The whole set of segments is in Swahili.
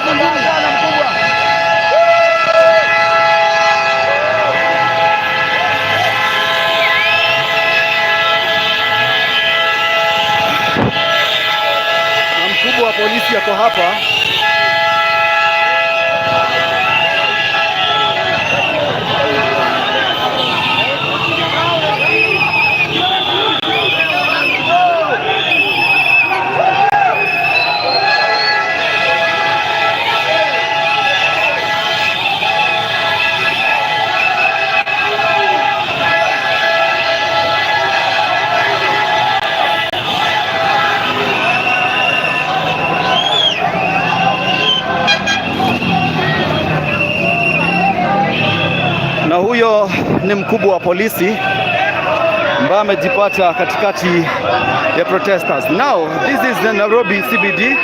Na mkubwa wa polisi ako hapa. Na huyo ni mkubwa wa polisi ambaye amejipata katikati ya protesters. Now this is the Nairobi CBD.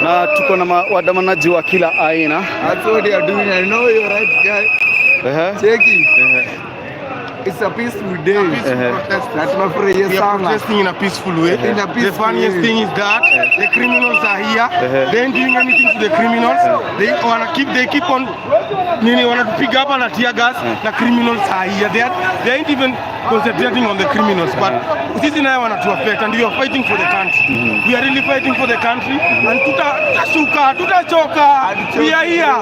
Na tuko na waandamanaji wa kila aina. That's what they are doing. I know you're right, guy. Cheki. It's a peaceful day. Na tunafurahia We are sana. Protesting in a peaceful way. In a The peaceful funniest way. Thing is that the criminals are here. They ain't doing anything to the criminals. They keep on nini, wanatupiga hapa na tear gas na criminals are here. They ain't even concentrating on the criminals, but sisi naye wanatu affect and we are fighting for the country. We are really fighting for the country and tutashuka, tutachoka. We are here.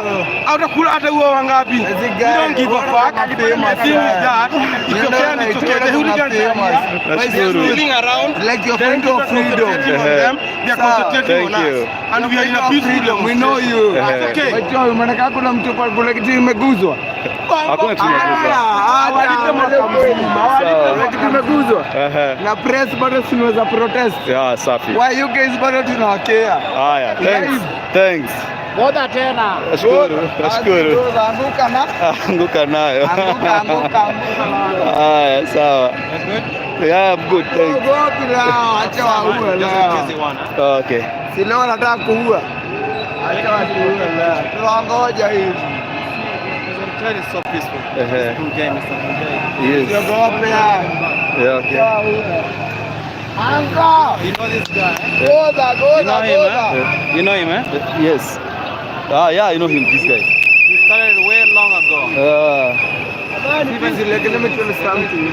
Hautakula hata uwe wangapi. We don't give a fuck. The thing is that it's okay and it's okay. The hooligans are here. Nashukuru. Stealing around. Like you're They ain't friend of even freedom. concentrating on them. They are Sawa. concentrating Thank on you. us. And we are in a peaceful Freedom. We know you. It's okay. But umeona kuna mtu kuna kitu imeguzwa. Hakuna kitu imeguzwa. Hawalipe mwaka mzima. Sawa. Kuna kitu imeguzwa. Na press bado tunaweza protest. Yeah, safi. Why you guys bado tunawakea. Haya, thanks. Thanks. Boda tena. Nashukuru, nashukuru. Anguka na Anguka nayo. Anguka, anguka, anguka nayo. Haya, sawa. Yeah, I'm good, thanks. Ogopi leo, acha waue leo. Okay. Si leo nataka kuua. Acha watuue leo. Tunawangoja hivi. Yes. Siogope ya. Yeah, okay. Anka. You know this guy? Goza, goza, goza. You know him, eh? Yes. Ah, yeah, I know him, this guy. He started way long ago. Like, let me tell you something.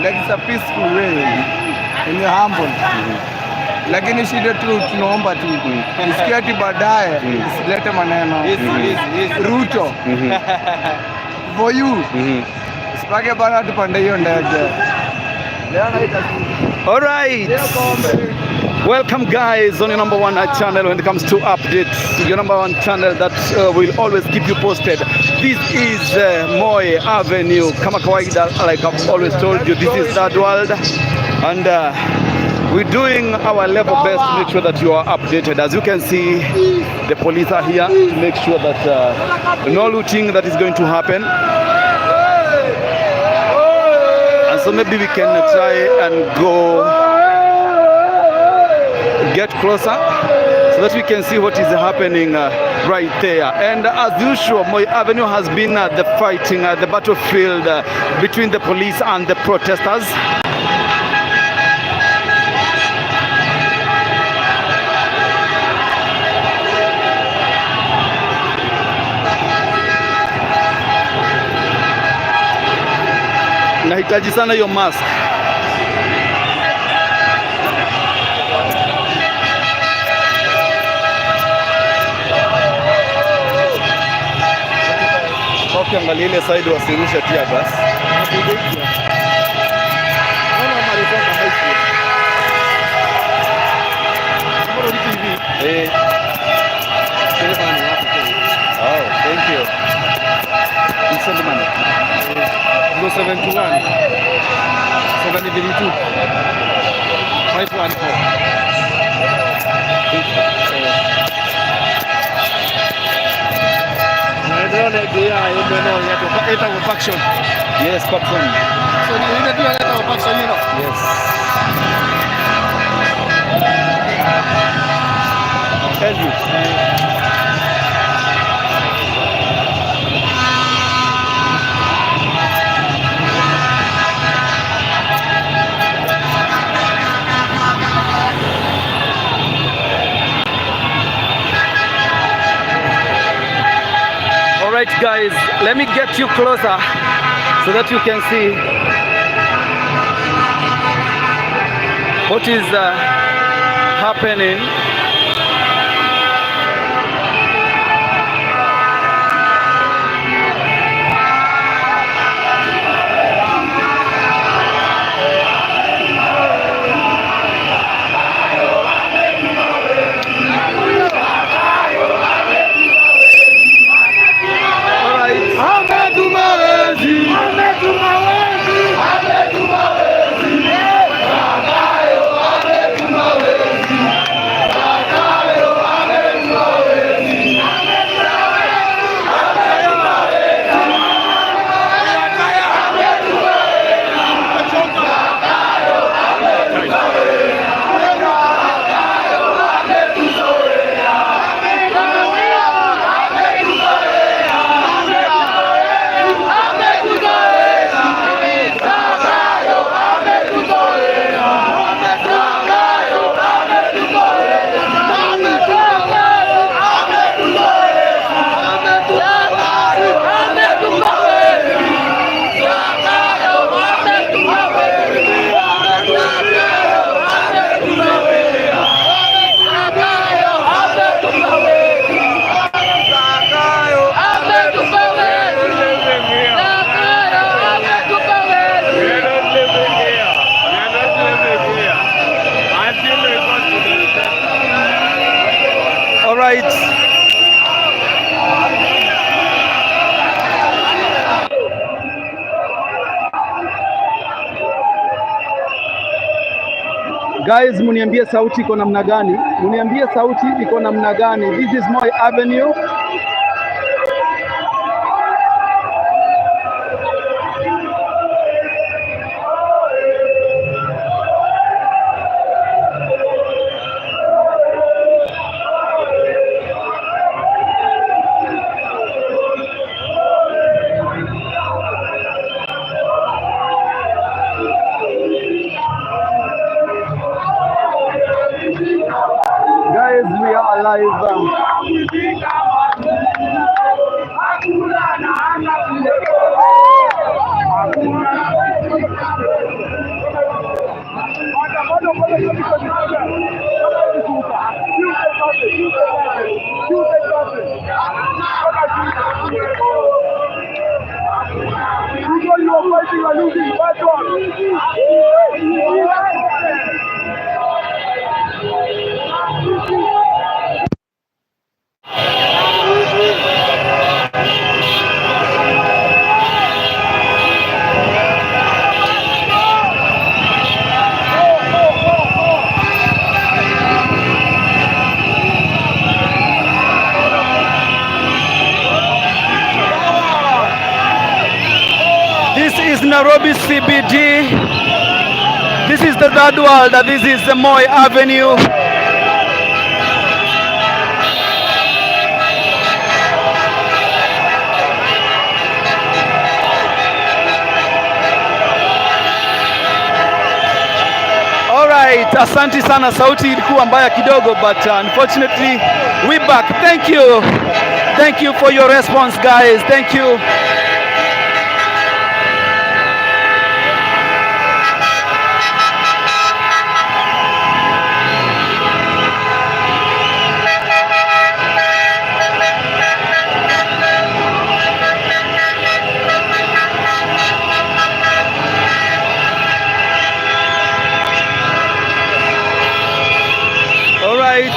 Like, it's a peaceful way. And you're humble. Lakini shida tu tunaomba tu isikie ati baadaye isilete maneno. Ruto for you usipake bana tupande hiyo ndege leo naita All right. Welcome, guys, on your number one channel when it comes to updates. Your number one channel that will always keep you posted. This is Moi Avenue. Kama kawaida, like I've always told you, this is Third World. And we're doing our level best to make sure that you are updated. As you can see, the police are here to make sure that no looting that is going to happen. And so maybe we can try and go get closer so that we can see what is happening right there. And as usual, Moi Avenue has been the battlefield between the police and the protesters. Nahitaji sana hiyo mask. Ukiangalia ile side wasirushe tear gas. Eh. Oh, thank you. You send the money. 071 732 514. Ndĩrona ĩngĩ ya ĩmwe no ĩtagwo Faction. Yes, popcorn. So ile ndio inaitwa Faction ĩno. Yes. Thank you. All right, guys, let me get you closer so that you can see what is happening. All right. All right. Guys, muniambie sauti iko namna gani? Muniambie sauti iko namna gani? This is Moi Avenue. Guys, we are live. This is Nairobi CBD. This is the third world. This is the Moi Avenue. All right, asante sana. Sauti ilikuwa mbaya kidogo, but unfortunately we back. Thank you. Thank you for your response, guys. Thank you. All right.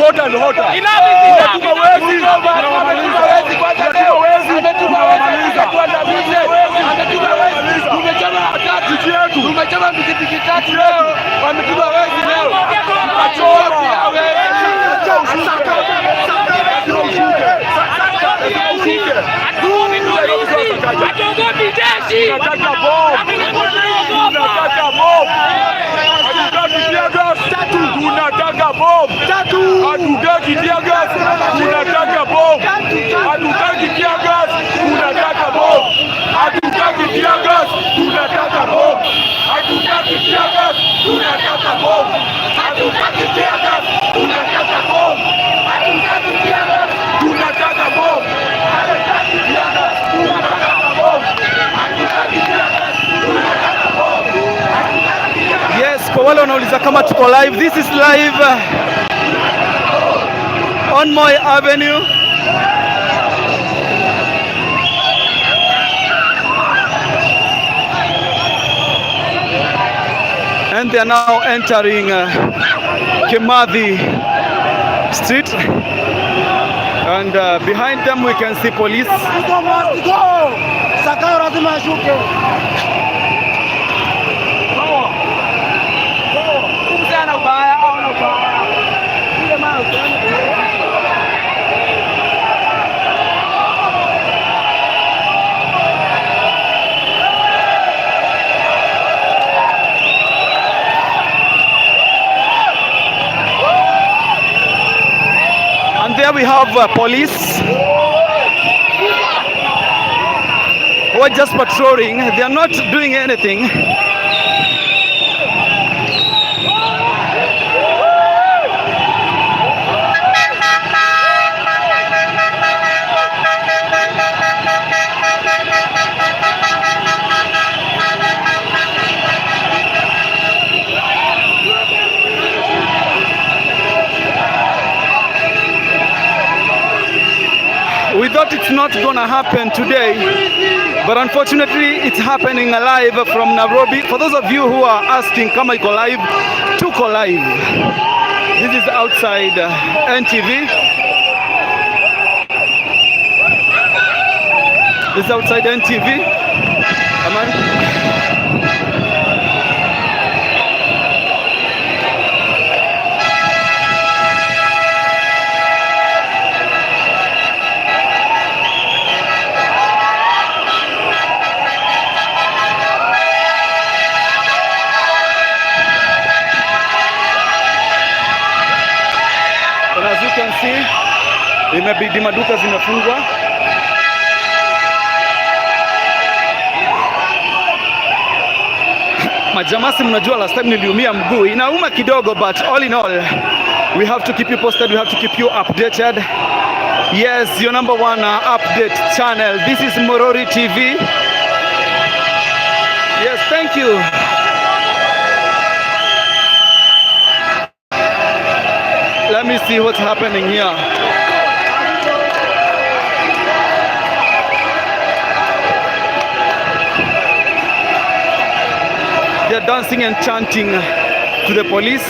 Hotter and hotter. Tunatuma wezi, tunawamaliza. Tunatuma wezi, tunawamaliza. Tumechoma pikipiki tatu leo, wametuma wezi leo. Tutachoma. Tunataka bomb. Tunataka bomb. Hatutaki tear gas. Tunataka bomb. Hatutaki tear gas. Tunataka bomb. Hatutaki tear gas. Tunataka bomb. Hatutaki tear gas. Tunataka bomb. Hatutaki tear gas. Tunataka bomb. Hatutaki tear gas. Tunataka bomb. Hatutaki tear gas. Tunataka bomb. Hatutaki tear gas. Tunataka bomb. Hatutaki tear gas. Tunataka bomb. Yes, kwa wale wanauliza kama tuko live, this is live on Moi Avenue. And they are now entering Kimathi Street. And behind them we can see police. Zakayo lazima ashuke. And there we have police who are just patrolling. They are not doing anything. We thought it's not gonna happen today, but unfortunately it's happening live from Nairobi. For those of you who are asking kama iko live, tuko live. This is outside NTV. This is outside NTV. Aman. And as you can see, imebidi maduka zimefungwa. Majamaa, si mnajua last time niliumia mguu, inauma kidogo, but all in all we have to keep you posted, we have to keep you updated. Yes, your number one update channel. This is Morori TV. Yes, thank you. Let me see what's happening here. They're dancing and chanting to the police.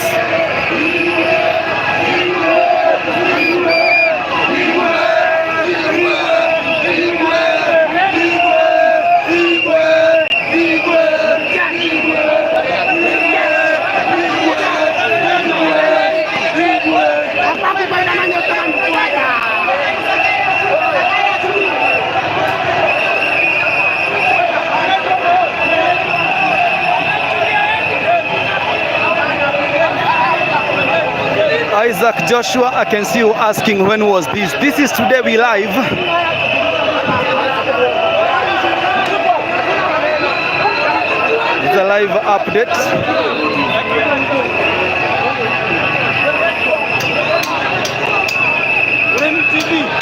Isaac Joshua, I can see you asking when was this. This is today we live. It's a live update.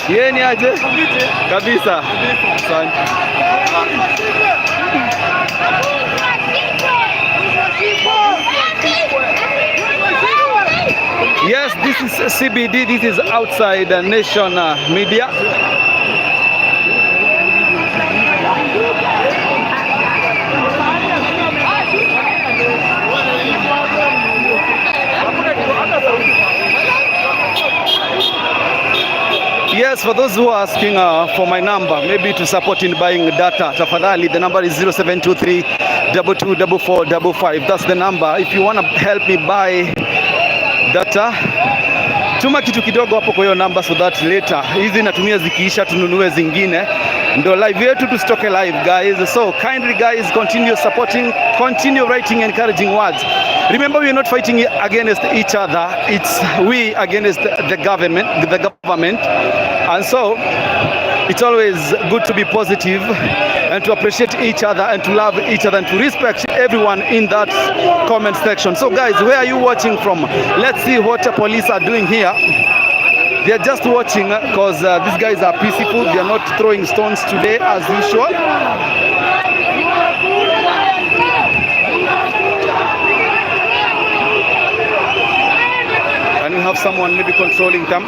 Yeye ni aje? Kabisa. Asante. Yes, this is CBD. This is outside Nation Media. Yes, for those who are asking for my number, maybe to support in buying data, tafadhali, the number is 0723 224455. That's the number. If you want to help me buy data, tuma kitu kidogo hapo kwa hiyo namba so that later hizi natumia zikiisha tununue zingine, ndo live yetu tusitoke live, guys. So kindly, guys, continue supporting, continue writing encouraging words. Remember, we are not fighting against each other. It's we against the government, and so it's always good to be positive and to appreciate each other and to love each other and to respect everyone in that comment section. So guys, where are you watching from? Let's see what the police are doing here. They are just watching because these guys are peaceful. They are not throwing stones today as usual. And we have someone maybe controlling them.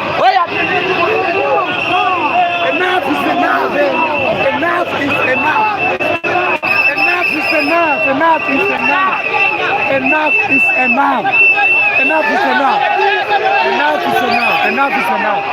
Enough is enough. Enough is enough. Enough is enough. Enough is enough. Enough is enough. Enough is enough. Enough is enough. Enough is enough.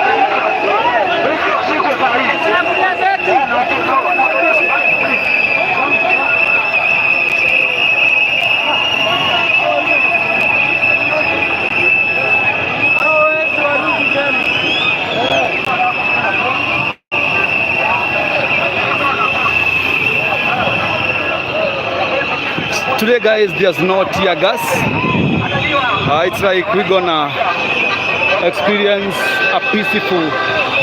Today, guys, there's no tear gas. It's like we're gonna experience a peaceful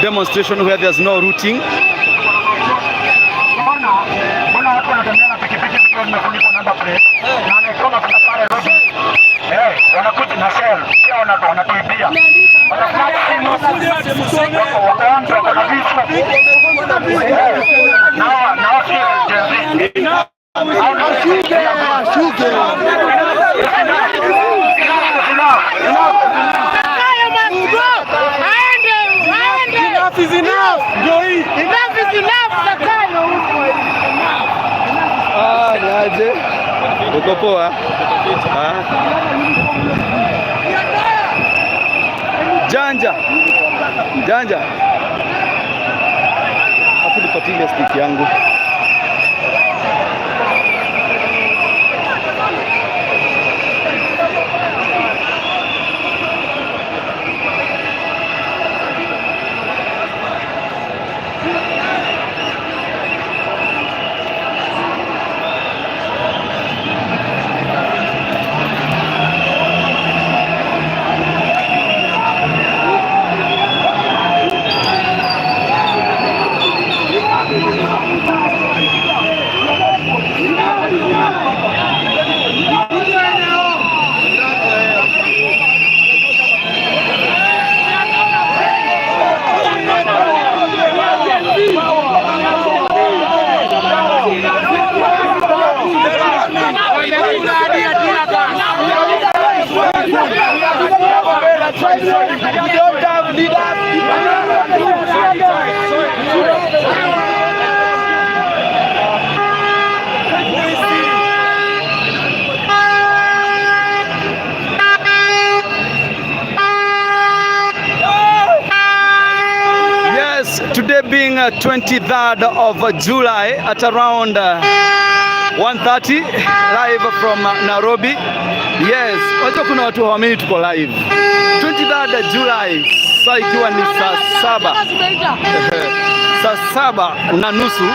demonstration where there's no looting. Mbona watu wanatembea na pikipiki zikiwa zimefunikwa number plate na wanakuwa mafuta pale road? Eh, wanakuja na Shell pia wanatuibia. Wanafanya wako wako wako na visu. Na wao sio Gen Z. Ashuke, ashuke. Enough is enough. Ndio hii. Enough is enough, Zakayo. Ah, niaje? Uko poa? Ah. Janja. Janja. Hapo nipatie ile stick yangu. We don't have leaders. Yes, today being 23rd of July at around 1:30, live from Nairobi. Yes, wajua kuna watu hawaamini tuko live. 23rd July, saa ikiwa ni saa 7, saa 7:30.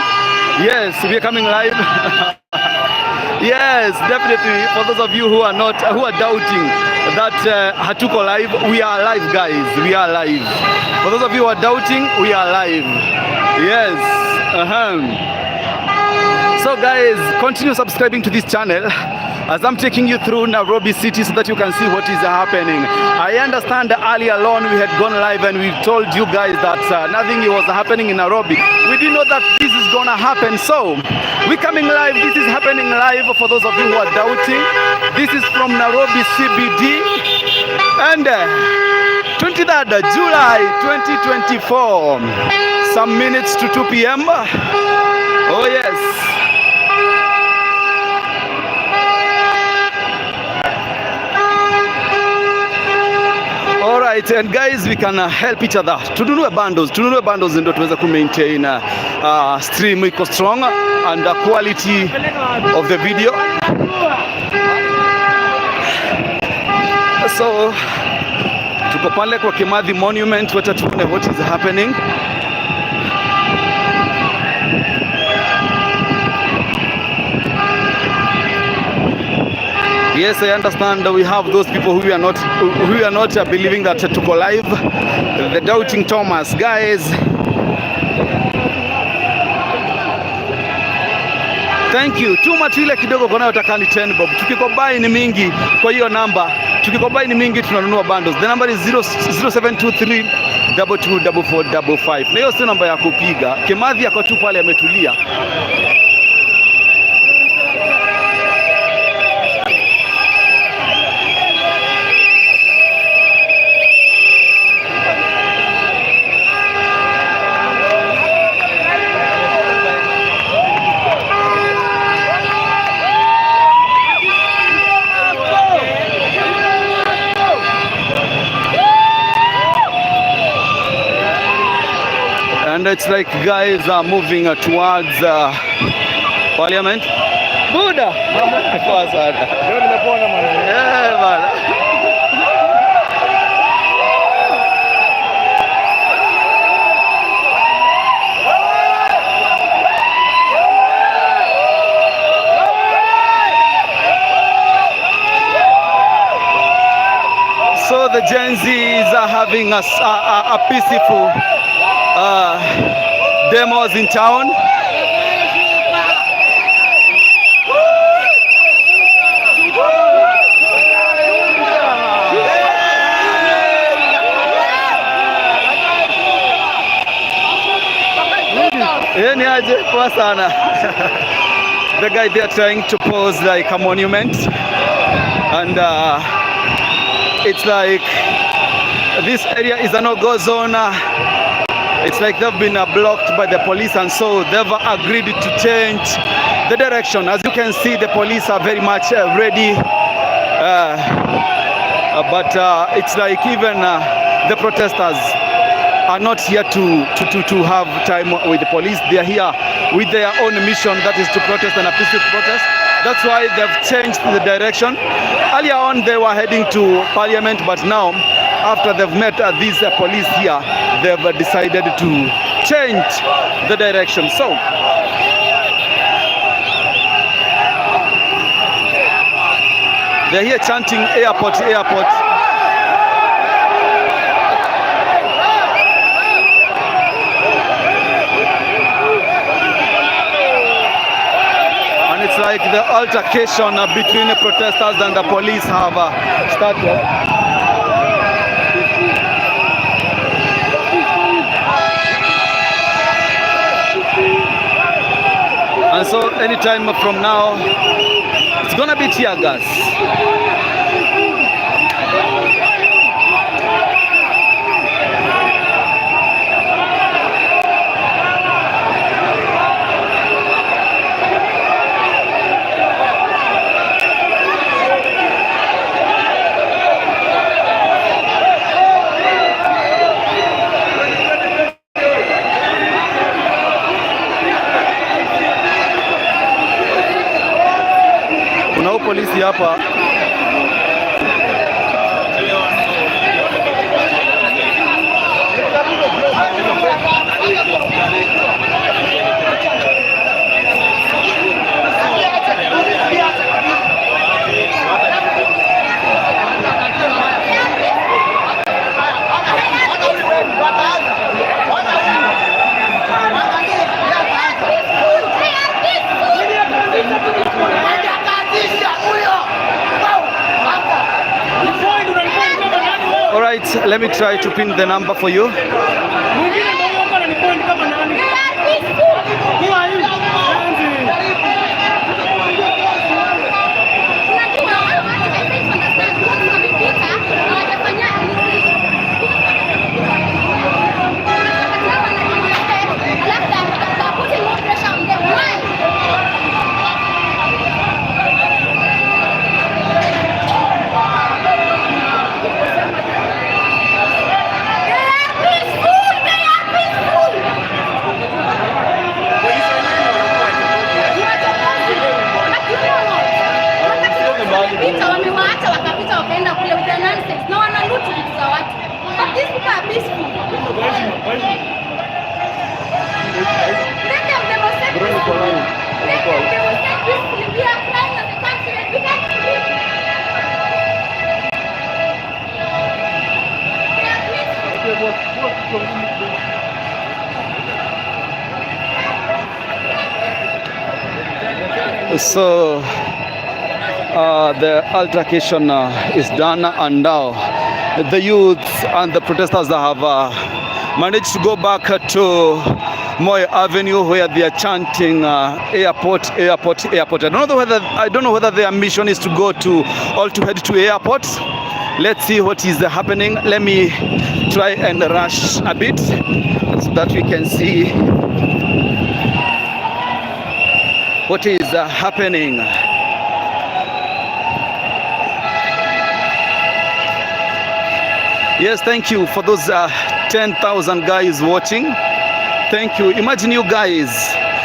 Yes, we are coming live. Yes, definitely. For those of you who are not, who are doubting that hatuko live, we are live, guys. We are live. For those of you who are doubting, we are live. Yes. So, guys, continue subscribing to this channel as I'm taking you through Nairobi city so that you can see what is happening. I understand earlier on we had gone live and we told you guys that nothing was happening in Nairobi. We didn't know that this is gonna happen. So we're coming live. This is happening live for those of you who are doubting. This is from Nairobi CBD and 23rd July 2024. Some minutes to 2 p.m. Oh yes. All right. Right, and guys, we can help each other. Tununue bundles, tununue bundles ndio tuweze ku maintain stream iko strong and the quality of the video. So tuko pale kwa Kimathi Monument, wacha tuone what is happening. Yes, I understand we have those people who are not believing that tuko live. The doubting Thomas, guys. Thank you. Tuma tu ile kidogo kwa nayo takani 10 bob. Tukikombine ni mingi kwa hiyo namba. Tukikombine ni mingi tunanunua bundles. The number is 0723 224455. Na hiyo sio namba ya kupiga. Kimathi ako tu pale ametulia. And it's like guys are moving towards parliament. Buda. Poa sana. Leo nimepona mwana. Eh, bana. So the Gen Zs are having a peaceful demos in town. Eh, ni aje? Poa sana. The guy there trying to pose like a monument, and it's like this area is a no-go zone. It's like they've been blocked by the police, and so they've agreed to change the direction. As you can see, the police are very much ready, but it's like even the protesters are not here to have time with the police. They are here with their own mission, that is to protest, and a peaceful protest. That's why they've changed the direction. Earlier on, they were heading to parliament, but now, after they've met these police here, they've decided to change the direction. So, they're here chanting "airport, airport." And it's like the altercation between the protesters and the police have started. And so anytime from now, it's gonna be tear gas. Kuna huyu polisi hapa. All right, let me try to pin the number for you. Mwingine ndio huyo hapa ananipoint kama nani? Who are you? Unajua hao watu, I think, understand wamepita na watafanya alafu they're putting more pressure on them. Why? So the altercation is done, and now the youths and the protesters have managed to go back to Moi Avenue, where they are chanting "Airport, airport, airport." I don't know whether their mission is to go to or to head to airport. Let's see what is happening. Let me try and rush a bit so that we can see what is happening. Yes, thank you for those 10,000 guys watching. Thank you. Imagine you guys,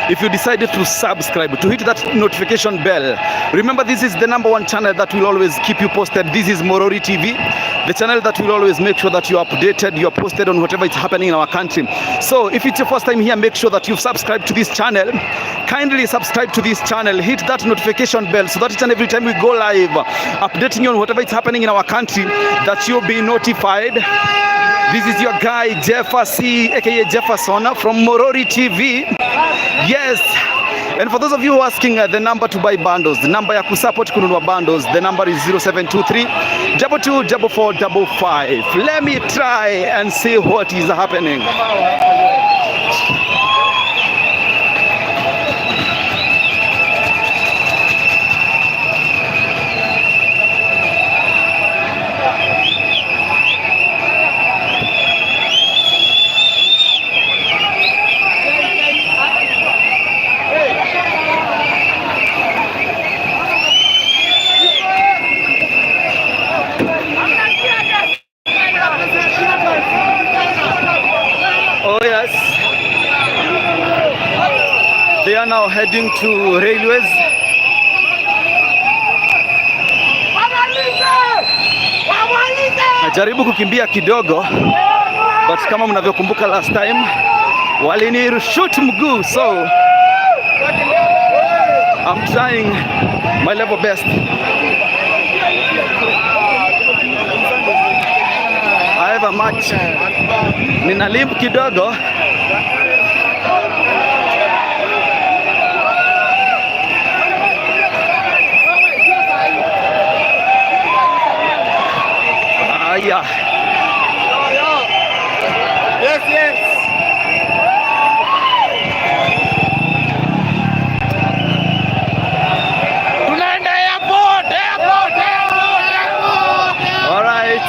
if you decided to subscribe, to hit that notification bell. Remember, this is the number one channel that will always keep you posted. This is Morori TV, the channel that will always make sure that you're updated, you're posted on whatever is happening in our country. So if it's your first time here, make sure that you've subscribed to this channel. Kindly subscribe to this channel, hit that notification bell so that each and every time we go live, updating you on whatever is happening in our country, that you'll be notified. This is your guy Jeff C, aka Jefferson from Morori TV. Yes. And for those of you asking the number to buy bundles, the number ya kusupport kununua bundles, the number is 0723 224455. Let me try and see what is happening. Oh yes. They are now heading to railways. Najaribu kukimbia kidogo, but kama mnavyokumbuka last time walinishoot mguu, so I'm trying my level best. However much nina limp kidogo. Aya. Yes. Tunaenda airport, airport, airport, airport. All right.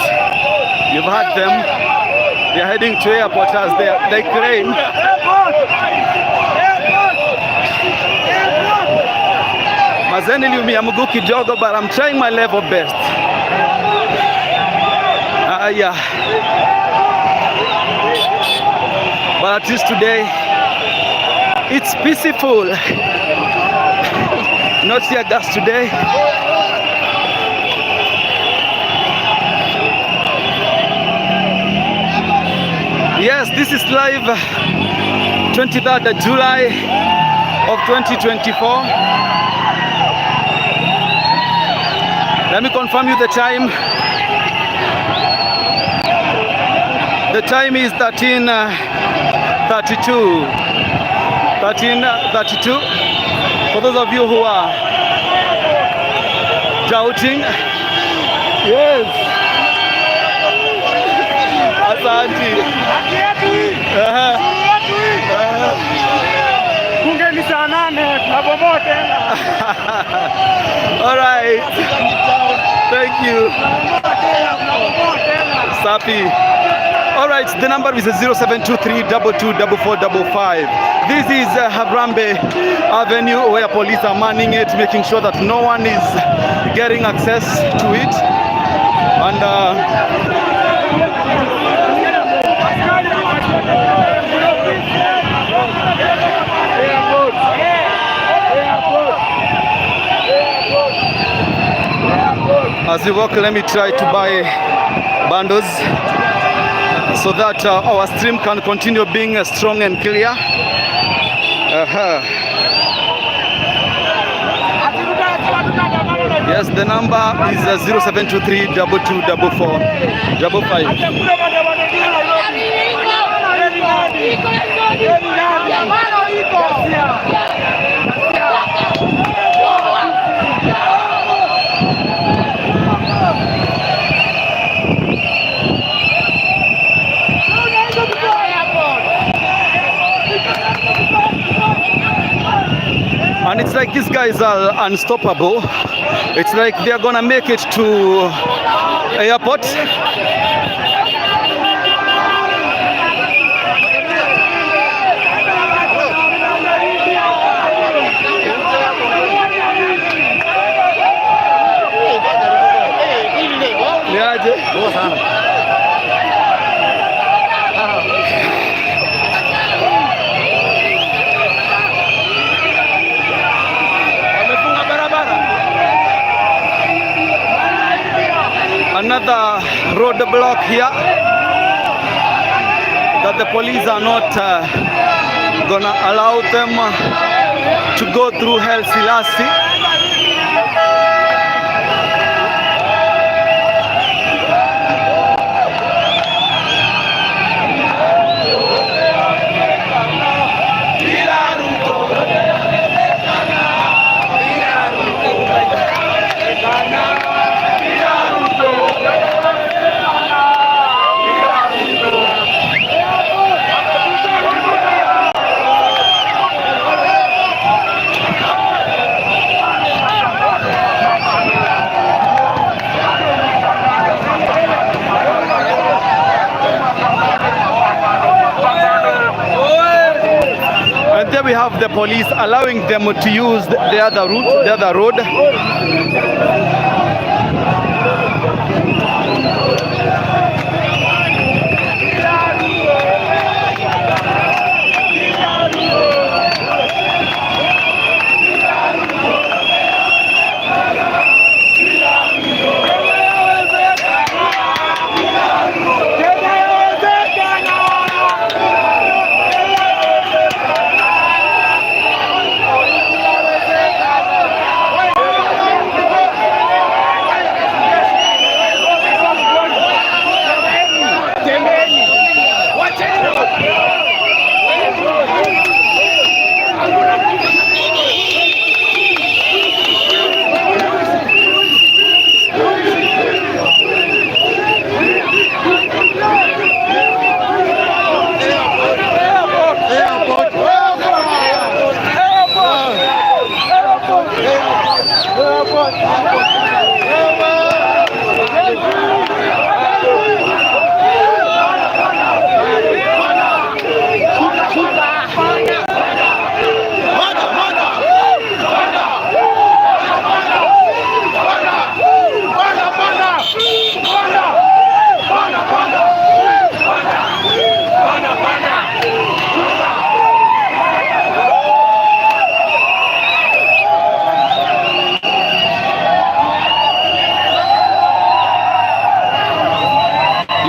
You've heard them. They're heading to airport as they claim. Airport! Airport! Airport! Mazee niliumia mguu kidogo, but I'm trying my level best. Aya. But at least today it's peaceful. Not tear gas today. Yes, this is live 23rd July of 2024. Let me confirm you the time. The time is 13:32. 13:32. For those of you who are doubting, yes. Asante. Aha. Bunge ni saa 8, tunabomoa tena. All right. Thank you. Safi. All right, the number is 0723 224455. This is Harambee Avenue, where police are manning it, making sure that no one is getting access to it. And as we walk, let me try to buy bundles so that our stream can continue being strong and clear. Yes, the number is 0723 2244 55. And it's like these guys are unstoppable. It's like they're gonna make it to airport. Ni aje? Wamefunga barabara. Another roadblock here that the police are not gonna allow them to go through Haile Selassie. And there we have the police allowing them to use the other route, the other road.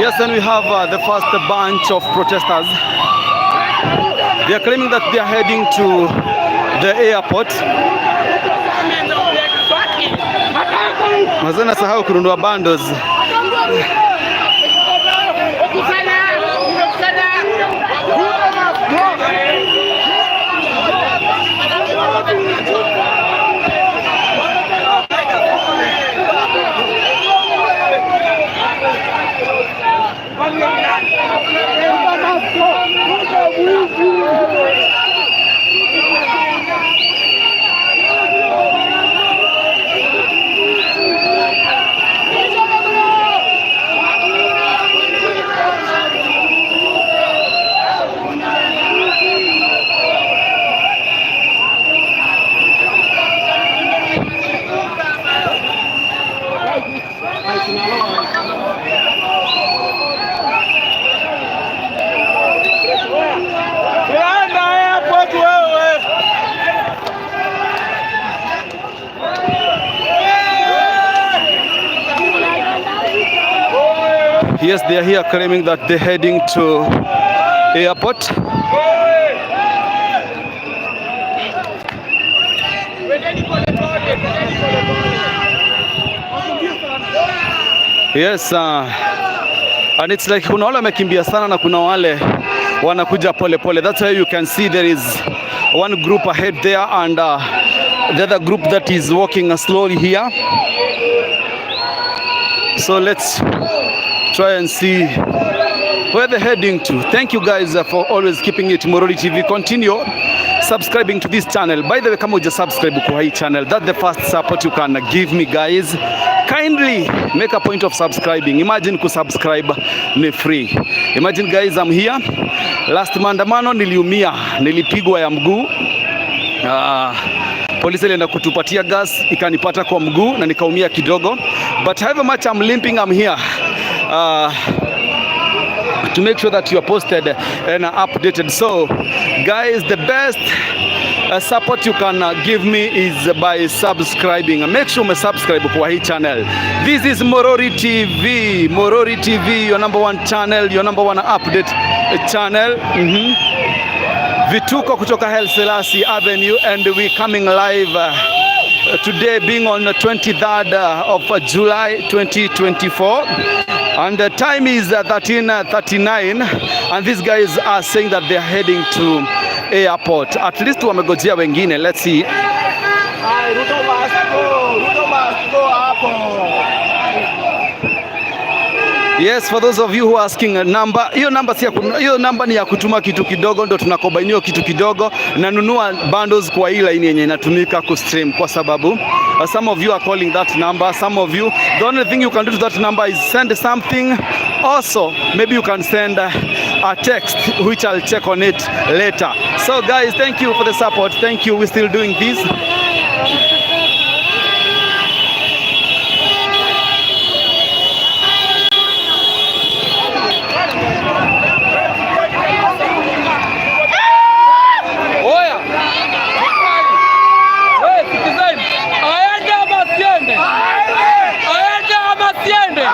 Yes, and we have the first bunch of protesters. They are claiming that they are heading to the airport. Mazee nasahau kununua bundles. Enda airport wewe. Yes, they are here claiming that they're heading to airport. Yes, and it's like kuna wale wamekimbia sana na kuna wale wanakuja pole pole. That's why you can see there is one group ahead there and the other group that is walking slowly here. So let's try and see where they're heading to. Thank you guys for always keeping it Morori TV. Continue subscribing to this channel. By the way, kama huja subscribe kwa hii channel, that's the first support you can give me, guys. Kindly make a point of subscribing. Imagine kusubscribe ni free. Imagine, guys, I'm here. Last maandamano niliumia, nilipigwa ya mguu. Polisi ilienda kutupatia gas ikanipata kwa mguu na nikaumia kidogo, but however much I'm limping, I'm here to make sure that you are posted and updated. So guys, the best support you can give me is by subscribing. Make sure umesubscribe kwa hii channel. This is Morori TV. Morori TV, your number one channel, your number one update channel. Vituko kutoka Haile Selassie Avenue, and we coming live today being on the 23rd of July 2024, and the time is 13:39, and these guys are saying that they are heading to airport. At least wamegojea wengine. Let's see. Ay, Ruto must go. Ruto must go hapo. Yes, for those of you who are asking a number, hiyo namba si ya hiyo namba ni ya kutuma kitu kidogo, ndo tunakobainio kitu kidogo. Nanunua bundles kwa hii line yenye inatumika kustream, kwa sababu some of you are calling that number, some of you, the only thing you can do to that number is send something. Also, maybe you can send a text which I'll check on it later. So guys, thank you for the support. Thank you. We're still doing this. Oya. Wewe sikizeni. Aende ama asiende? Aende ama asiende?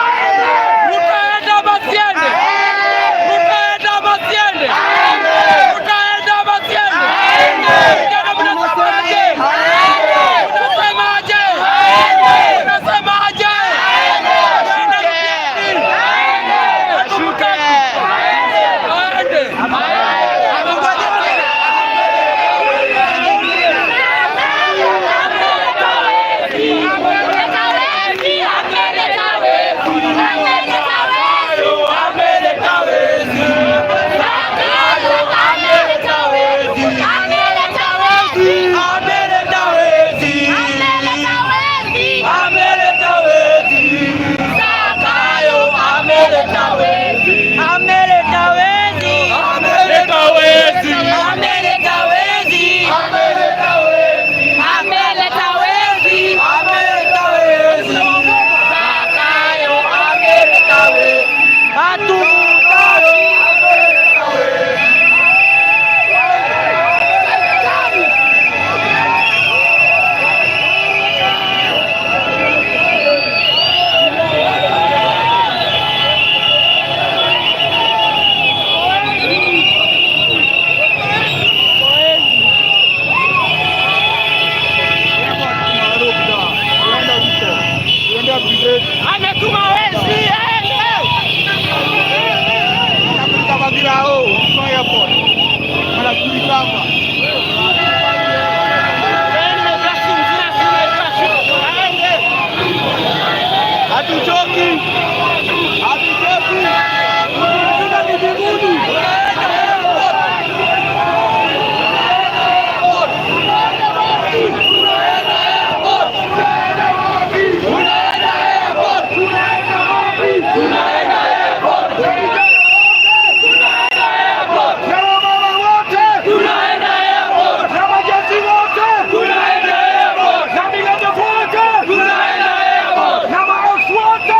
Ruto aende ama asiende? Ruto aende ama asiende? Ruto aende ama asiende? Vijana mnasemaje? Mnasemaje? Mnasemaje? Shida ni nini? Hatumtaki. Aende. Ametuma wezi. Hatuchoki. Hatuchoki. Tunafika ni mbinguni. Na wamama wote. Na majeshi wote. Na migambo wote. Na maox wote.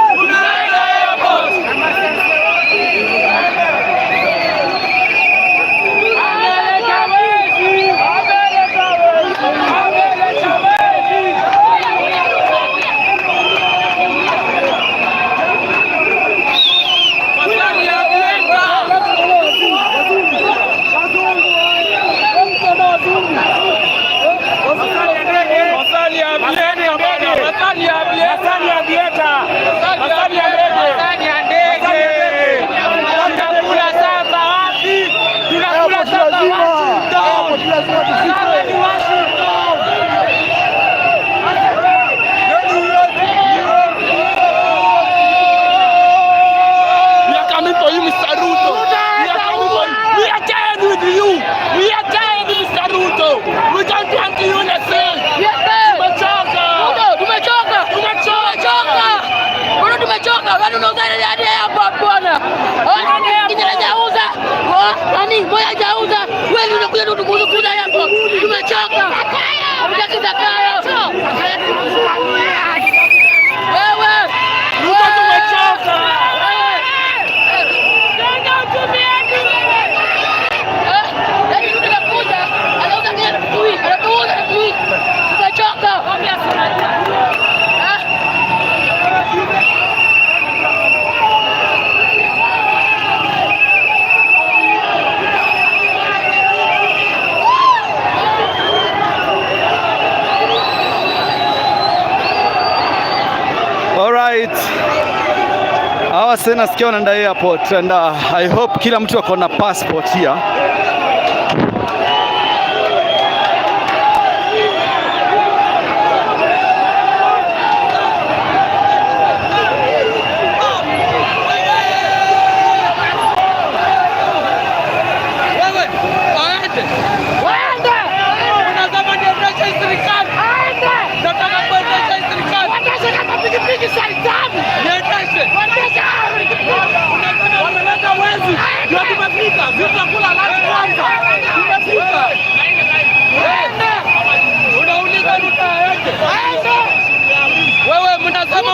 We are coming for you, Mr. Ruto. We are coming for you. We are tired with you. We are tired, Mr. Ruto. Hawa nasikia wanaenda airport and I hope kila mtu ako na passport here. Wameleta wezi, ndio tumefika. Tutakula lunch kwanza. Tumefika. Unauliza Ruto aende. Wewe mnasema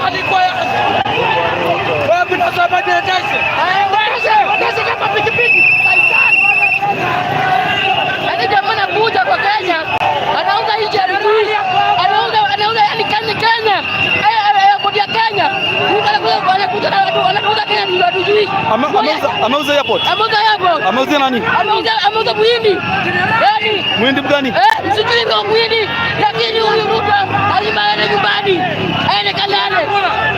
alikuwa wewe mnasema niendeshe. Yaani jamaa anakuja kwa Kenya, anauza nchi ya adui, anauza yani Kenya, airport ya Kenya. Mtu anakuja na watu anauza Kenya ndio hatujui. Ameuza airport. Ameuza airport. Ameuza nani? Ameuza Muhindi. Yaani Muhindi gani? Sijui kama Muhindi, lakini huyu Ruto lazima aende nyumbani. Aende kalale.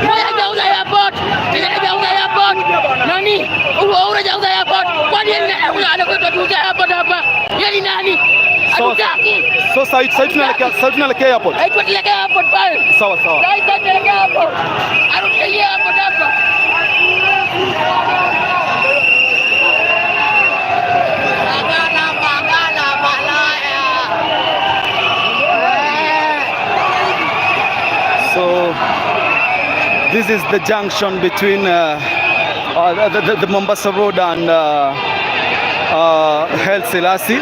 Moi hajauza airport. Kenyatta hajauza airport. Nani? Uhuru hajauza airport. Kwani yeye anakuja tuuze airport hapa? Yeye ni nani? Hatutaki. So sasa tunaelekea airport. Hapo tunaelekea airport pale. Sawa sawa. Sasa tunaelekea airport. Arudie airport hapa. Bagala, bagala, balaya. So this is the junction between the Mombasa Road and Haile Selassie.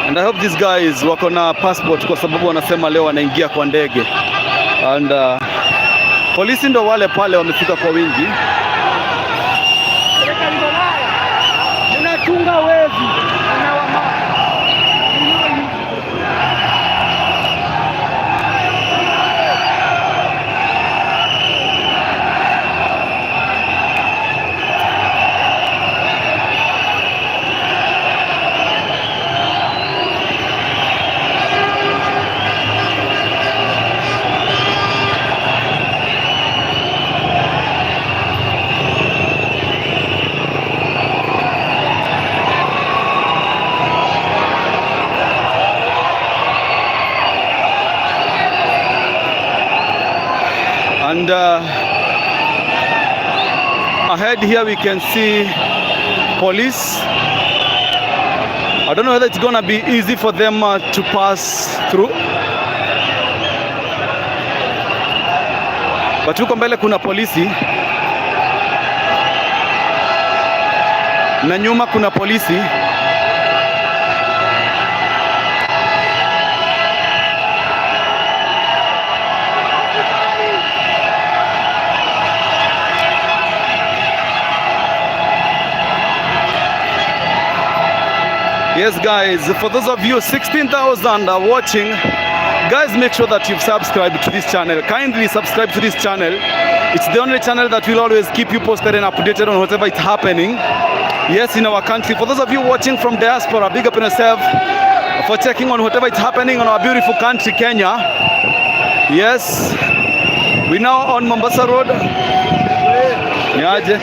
And I hope these guys wako na passport kwa sababu wanasema leo wanaingia kwa ndege. And polisi ndo wale pale wamefika kwa wingi. Unachunga wezi. And ahead here we can see police. I don't know whether it's gonna be easy for them to pass through. But huko mbele kuna polisi na nyuma kuna polisi. Yes, guys, for those of you 16,000 are watching, guys, make sure that you've subscribed to this channel. Kindly subscribe to this channel. It's the only channel that will always keep you posted and updated on whatever is happening. Yes, in our country. For those of you watching from diaspora, big up on yourself for checking on whatever is happening on our beautiful country, Kenya. Yes, we now on Mombasa Road. Niaje?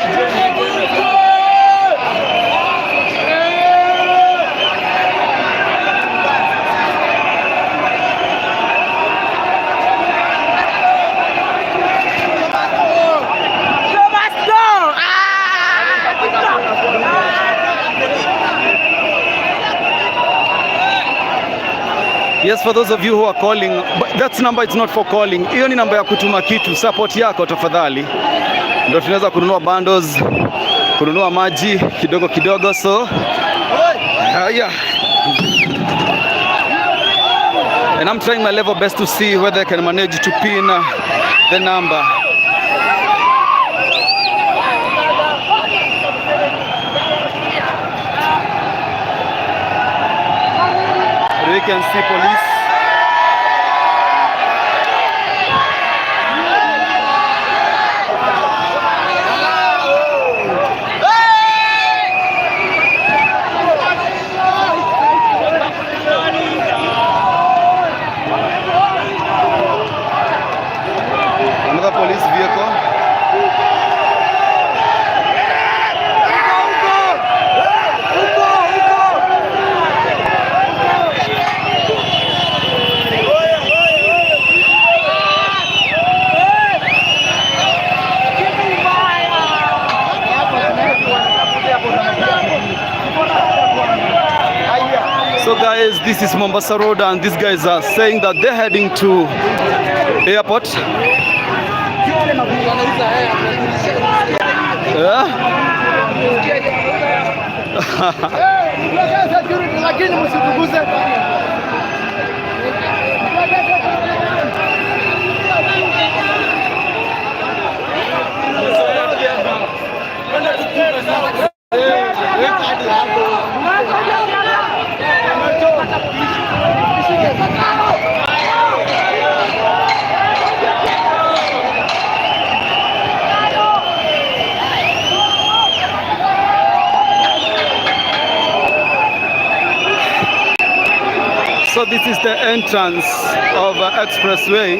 Yes, for those of you who are calling, but that number is not for calling. Hiyo ni namba ya kutuma kitu, support yako tafadhali. Ndio tunaweza kununua bundles, kununua maji kidogo kidogo, so yeah. And I'm trying my level best to see whether I can manage to pin the number. We can see police. Guys, this is Mombasa Road and these guys are saying that they're heading to airport. Yeah? Lakini msituguze. So this is the entrance of Expressway.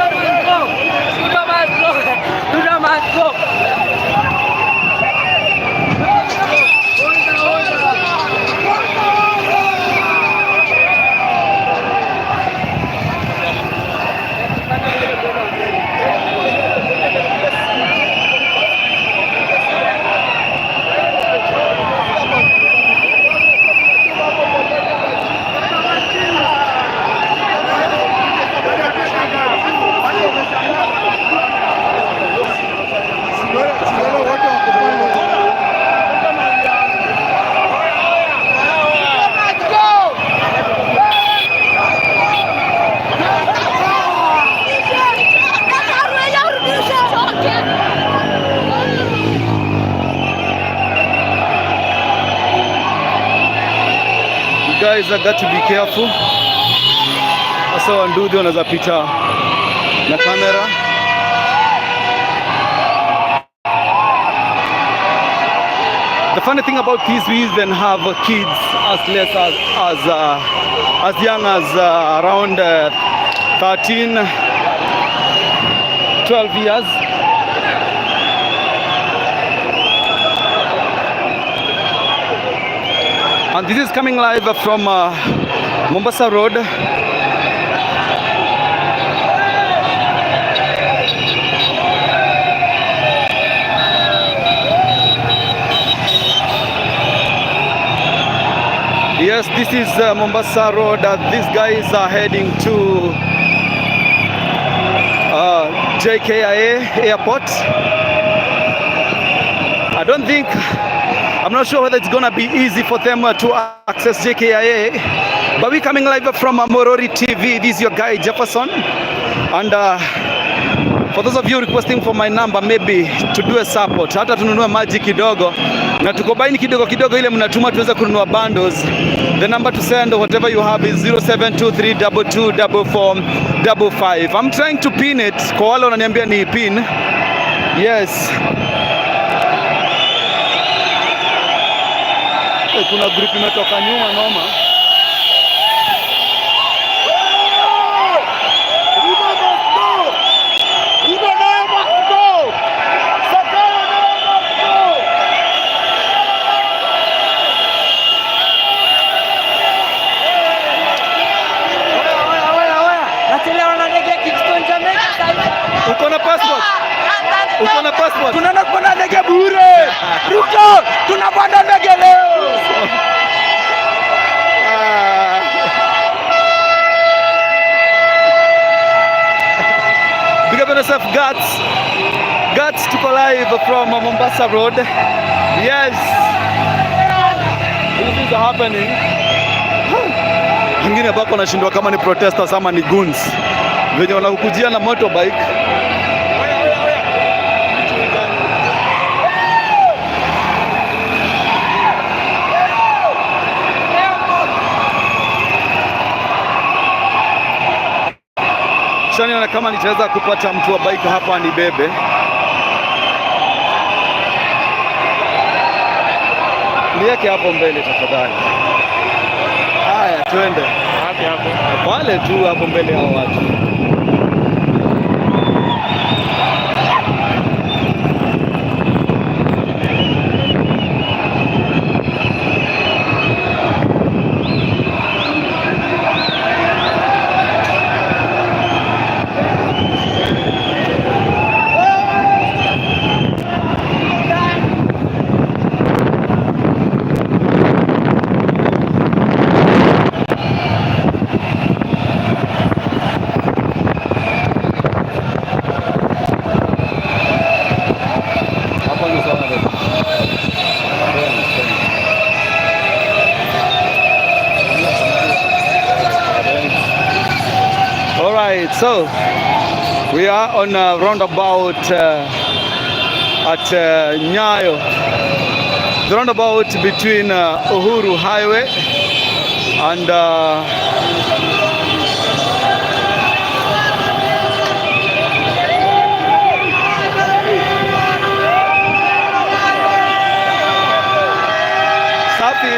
Ruto must go. Ruto must go. You guys have got to be careful. Sasa wandudu wanaweza pita na kamera. The funny thing about this, we even have kids as less as young as around 13, 12 years. And this is coming live from Mombasa Road. Yes, this is Mombasa Road. These guys are heading to JKIA Airport. I don't think, I'm not sure whether it's gonna be easy for them to access JKIA, but we're coming live from Morori TV. This is your guy Jefferson, and for those of you requesting for my number, maybe to do a support, hata tununue maji kidogo na tuko baini kidogo kidogo, ile mnatuma tuweze kununua bundles. The number to send whatever you have is 0723224455. I'm trying to pin it kwa wale wananiambia ni pin. Yes. Kuna group imetoka nyuma noma. Nachelewa na ndege ya Kingston Jamaica sasa hivi. Uko na passport? Uko na passport? Tunaenda kupanda ndege bure. Ruto, tunapanda ndege leo. Ah. Big up on yourself, Guts. Guts, tuko live from Mombasa Road. Yes. This is happening. Wengine bako wanashindwa kama ni protesters ama ni goons. Venye wanakukujia na motorbike. Shaniona kama nitaweza kupata mtu wa bike hapa nibebe. Niweke hapo mbele tafadhali. Haya, twende Wapi hapo? pale tu hapo mbele ya watu. So we are on a roundabout at Nyayo, the roundabout between Uhuru Highway and Safi.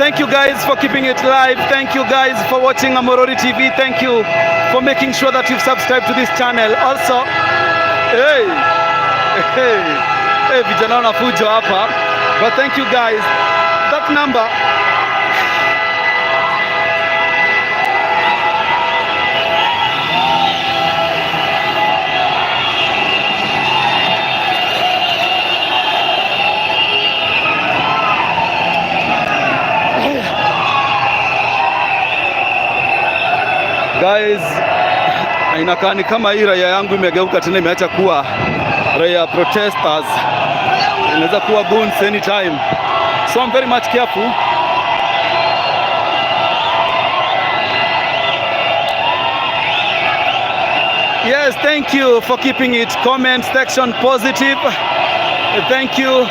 Thank you guys for keeping it live. Thank you guys for watching Amurori TV. Thank you for making sure that you've subscribed to this channel. Also, hey, hey, hey, vijana wanafujo hapa. But thank you guys. That number. Guys, inakaa ni kama hii raia yangu imegeuka tena, imeacha kuwa raia protesters, inaweza kuwa goons anytime, so I'm very much careful. Yes, thank you for keeping it comment section positive. Thank you.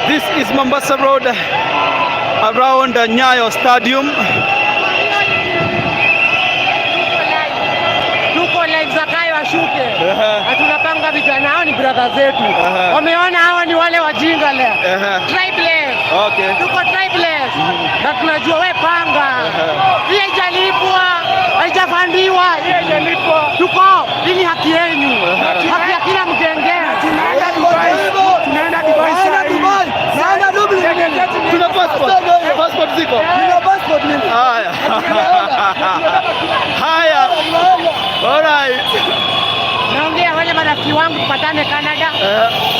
This is Mombasa Road around Nyayo Stadium. Tuko live, Zakayo ashuke. Na tunapanga vijana, hao ni brother zetu. Wameona hawa ni wale wajinga leo. Tribeless. Tuko tribeless. Na tunajua we panga. Hii haijalipwa, haijafandiwa, hii haijalipwa. Tuko, hii ni haki yenu. Haki ya kila Mkenya. Tunaenda Dubai. Tunaenda Dubai saa hii. Naenda Dublin. Tuna passport. Passport ziko. Nina passport mimi. Haya. Haya. All right. Naongea wale marafiki wangu tupatane Canada.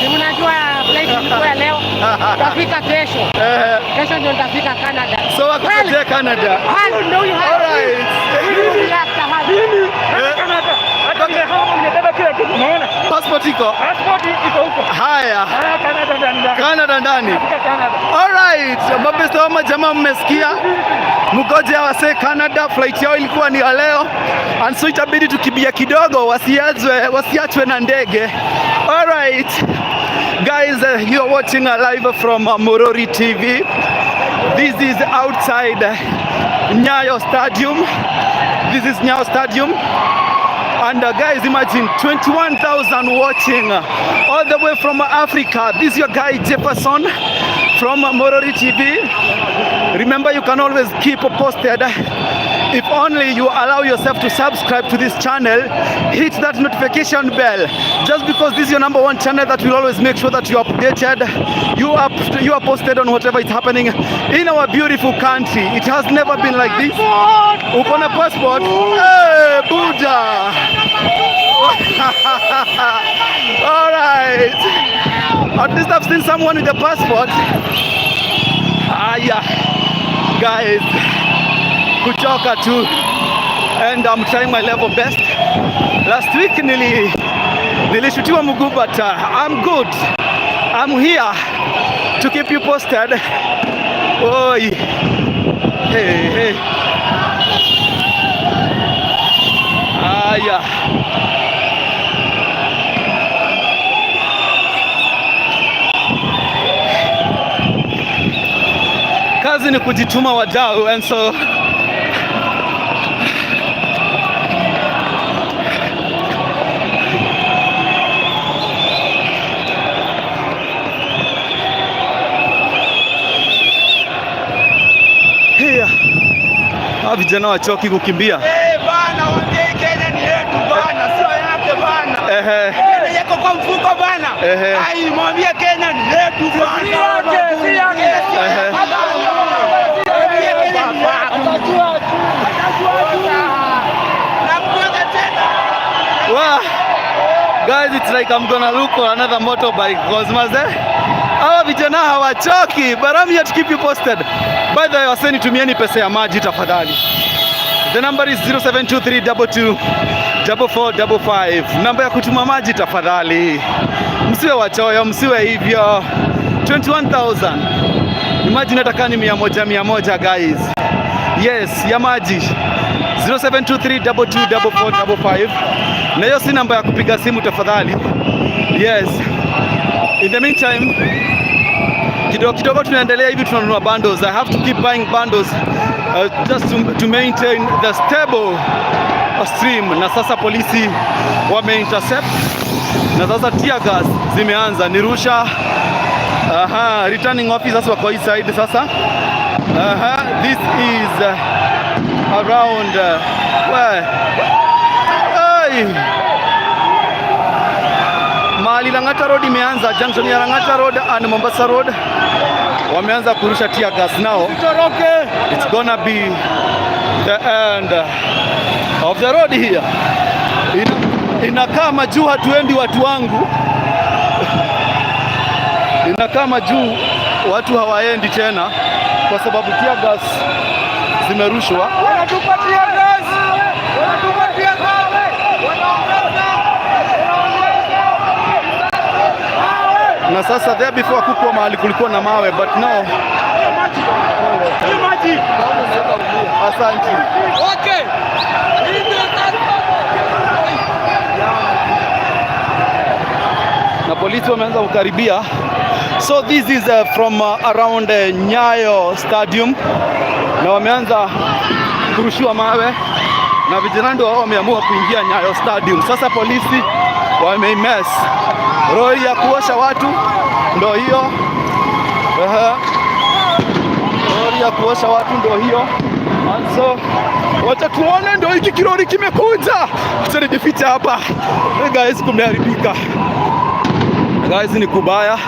Si mnajua flight ilikuwa ya leo. Tafika kesho. Kesho ndio nitafika Canada. So wakuletea Canada. Hal ndio huyu All right. Huyu ni actor Hal. Canada. Hata nimehama, nimebeba kila kitu. Unaona? Passport iko. Passport iko huko. Haya. Ah, Canada ndani ndani. Canada ndani. Fika Canada. Alright, mabeste wa jamaa, mmesikia? Mgoje wase Canada, flight yao ilikuwa ni ya leo, and so itabidi tukimbia kidogo, wasiachwe na ndege. Alright. Guys, you are watching live from Murori TV. This is outside Nyayo Stadium. This is Nyayo Stadium. And guys, imagine 21,000 watching all the way from Africa. This is your guy Jefferson from Murori TV. Remember, you can always keep posted if only you allow yourself to subscribe to this channel, hit that notification bell. Just because this is your number one channel that will always make sure that you are updated, you are posted on whatever is happening in our beautiful country. It has never been like this. Uko na passport? Hey, Buddha! All right. At least I've seen someone with a passport. Ah, yeah. Guys, kuchoka tu. And I'm trying my level best. Last week nilishutiwa mguu, but I'm good. I'm here to keep you posted. Oi. Hey, hey. Aya. Kazi ni kujituma, wadau, and so here. Hawa vijana wachoki kukimbia. Eh, bana, waambie Kenya ni yetu bana, sio yake bana. Kenya yako kwa mfuko bana. Ai, mwambie Kenya ni yetu bana. Si yake, si yake. Mwambie Kenya ni yetu. Atajua tu. Atajua tu. Na mmoja tena. Wow. Guys, it's like I'm gonna look for another motorbike because maze hawa vijana hawachoki, but I'm here to keep you posted. By the way, waseni tumieni pesa ya maji tafadhali. The number is 0723224455. Namba ya kutuma maji tafadhali. Msiwe wachoyo, msiwe hivyo. 21,000. Imagine hata kama ni 100 100, guys. Yes, ya maji 0723224455. Na hiyo si namba ya kupiga simu tafadhali. Yes. In the meantime, kidogo kidogo tunaendelea hivi, tunanunua bundles. I have to keep buying bundles just to maintain the stable stream. Na sasa polisi wame intercept na sasa tear gas zimeanza nirusha. Aha, returning officers wako hii side sasa. Aha, this is around where? Hey! Mahali Lang'ata Road imeanza, junction ya Lang'ata Road and Mombasa Road wameanza kurusha tear gas now. It's gonna be the end of the road here. Inakaa majuu hatuendi, watu wangu, inakaa majuu watu hawaendi tena kwa sababu tear gas zimerushwa. Wanatupatia gas! Wanatupatia gas! Wanaongeza! Na sasa there before hakukuwa mahali kulikuwa na mawe, but now. Asante. Okay. Na polisi wameanza kukaribia. So this is from around Nyayo Stadium, na wameanza kurushiwa mawe na vijana ndio wao wameamua kuingia Nyayo Stadium. Sasa polisi wameimess. Lori ya kuosha watu ndo hiyo. Ehe. Lori ya kuosha watu ndo hiyo. And so wacha tuone, ndo hiki kirori kimekuja. Acha nijifiche hapa. Hey guys, kumeharibika. Guys, ni kubaya.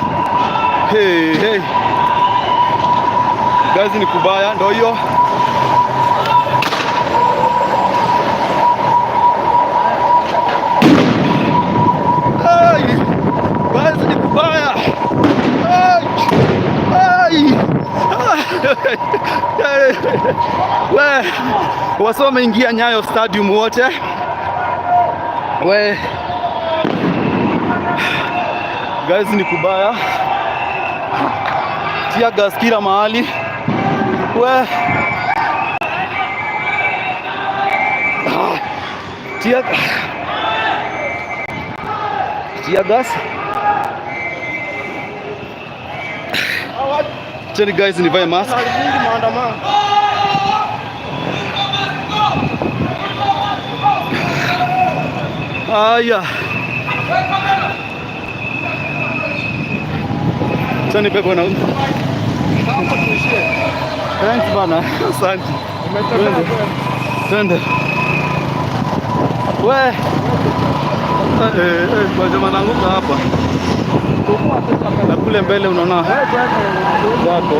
Hey, hey. Guys, ni kubaya, ndo hiyo. Hey! Guys, ni kubaya. Hey! Hey! Hey! We, wasee wameingia Nyayo Stadium wote. We. Guys, ni kubaya. Tear gas kila mahali. We. Ah. Tear gas. Cheni guys, nivae mask. Mingi maandamano. Aya. Cheni pepo na. Thanks bana. Asante. Twende. Twende. We. Eh, eh, kwa jamaa naanguka hapa. Na kule mbele unaona wako.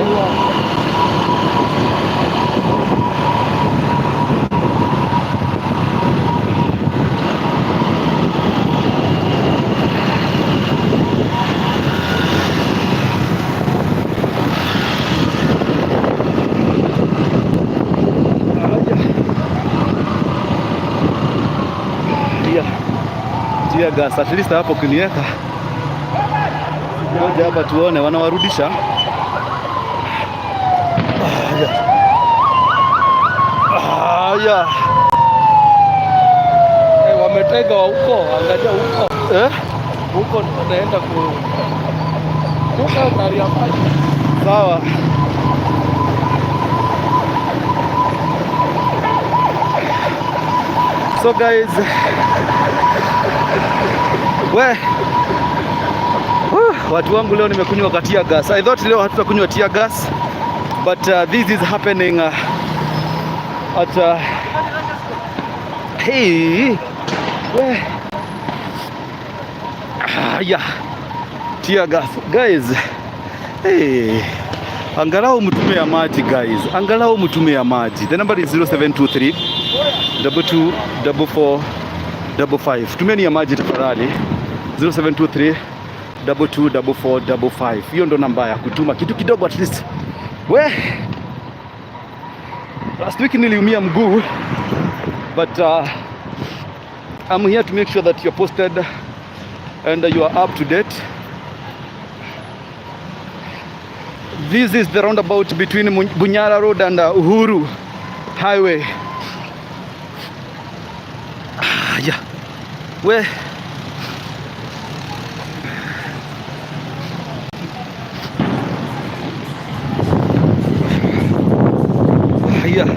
Aya. Tear gas at least hapo kuniweka. Ngoja hapa tuone wanawarudisha. Aya. Aya. Eh, wametega wa huko, angalia huko. Eh? Huko wanaenda ku Huko gari ya maji. Sawa. So guys, we watu wangu, leo nimekunywa ka tear gas. I thought leo hatutakunywa tear gas, but this is happening at hey, we ah, yeah. Tear gas guys. Hey. Angalau mtume ya maji guys, angalau mtume ya maji. The number is 0723 22 44 55. Tumieni ya maji tafadhali. 0723 22 44 55. Hiyo ndo namba ya kutuma kitu kidogo at least. We Last week niliumia mguu, but I'm here to make sure that you're posted and you are up to date. This is the roundabout between Bunyala Road and Uhuru Highway. Ah, yeah. Where? Yeah.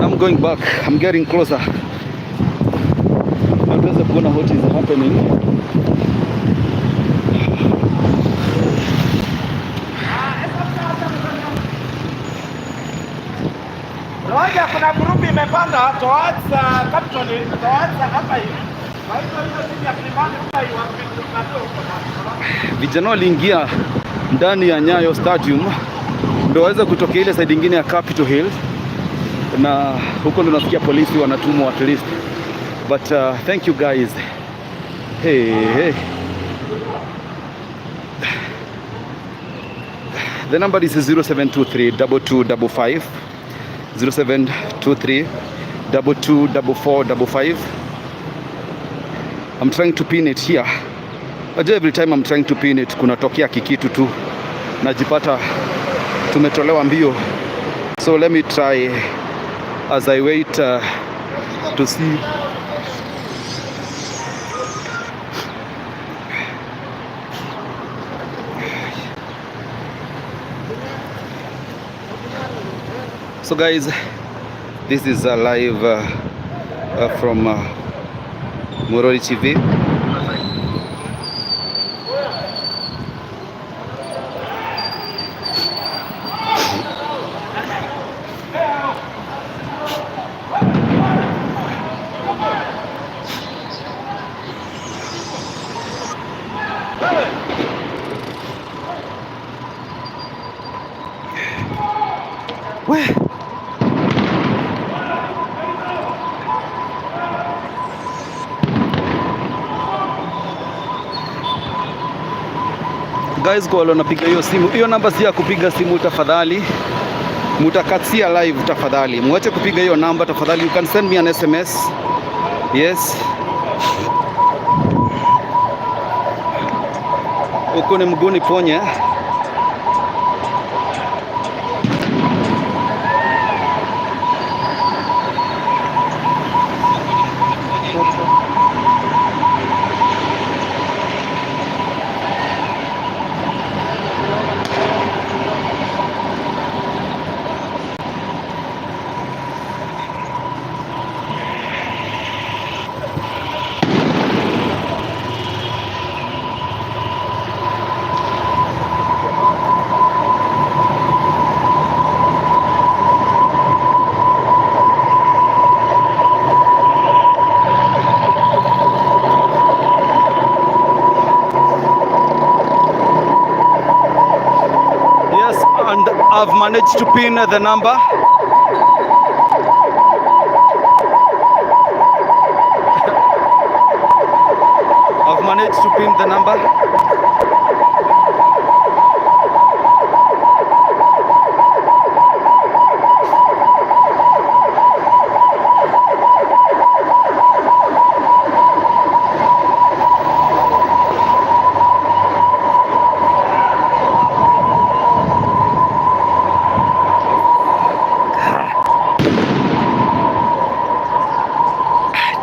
I'm going back. I'm getting closer. Na tuweze kuona what is happening. Roja, kuna group imepanda towards Capital Hill, towards hapa hivi. Kwa hivyo hiyo timu ya Kilimani pia iwape. Vijana waliingia ndani ya Nyayo Stadium ndio waweze kutokea ile side ingine ya Capitol Hill, na huko ndo nasikia polisi wanatumwa at least. But thank you guys. Hey, hey. The number is 0723 2255, 0723 224455. I'm trying to pin it here. But every time I'm trying to pin it, kunatokea kikitu tu, najipata tumetolewa mbio. So let me try as I wait to see. So guys, this is a live from Murori TV. We. Guys, kwa wale wanapiga hiyo simu, hiyo namba si ya kupiga simu tafadhali. Mutakatia live tafadhali. Mwache kupiga hiyo namba tafadhali. You can send me an SMS. Yes. Huko ni mguu niponye. Yes, and I've managed to pin the number. I've managed to pin the number.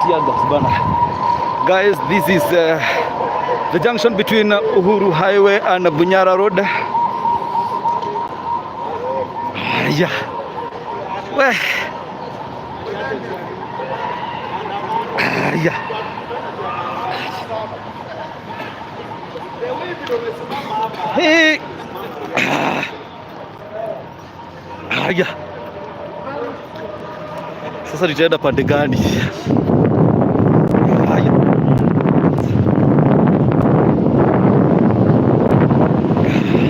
Tear gas bana. Guys, this is the junction between Uhuru Highway and Bunyala Road. Yeah. Well. Yeah. Hey. Yeah. Sasa nitaenda pande gani? Haya.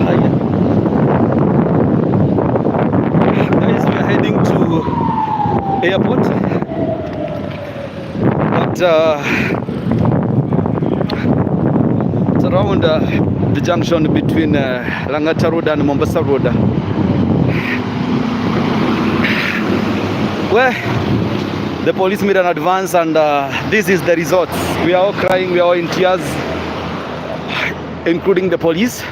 Haya. Guys, we are heading to airport. But it's around the junction between Langata Road and Mombasa Road. We, the police made an advance and this is the result. We are all crying, we are all in tears, including the police.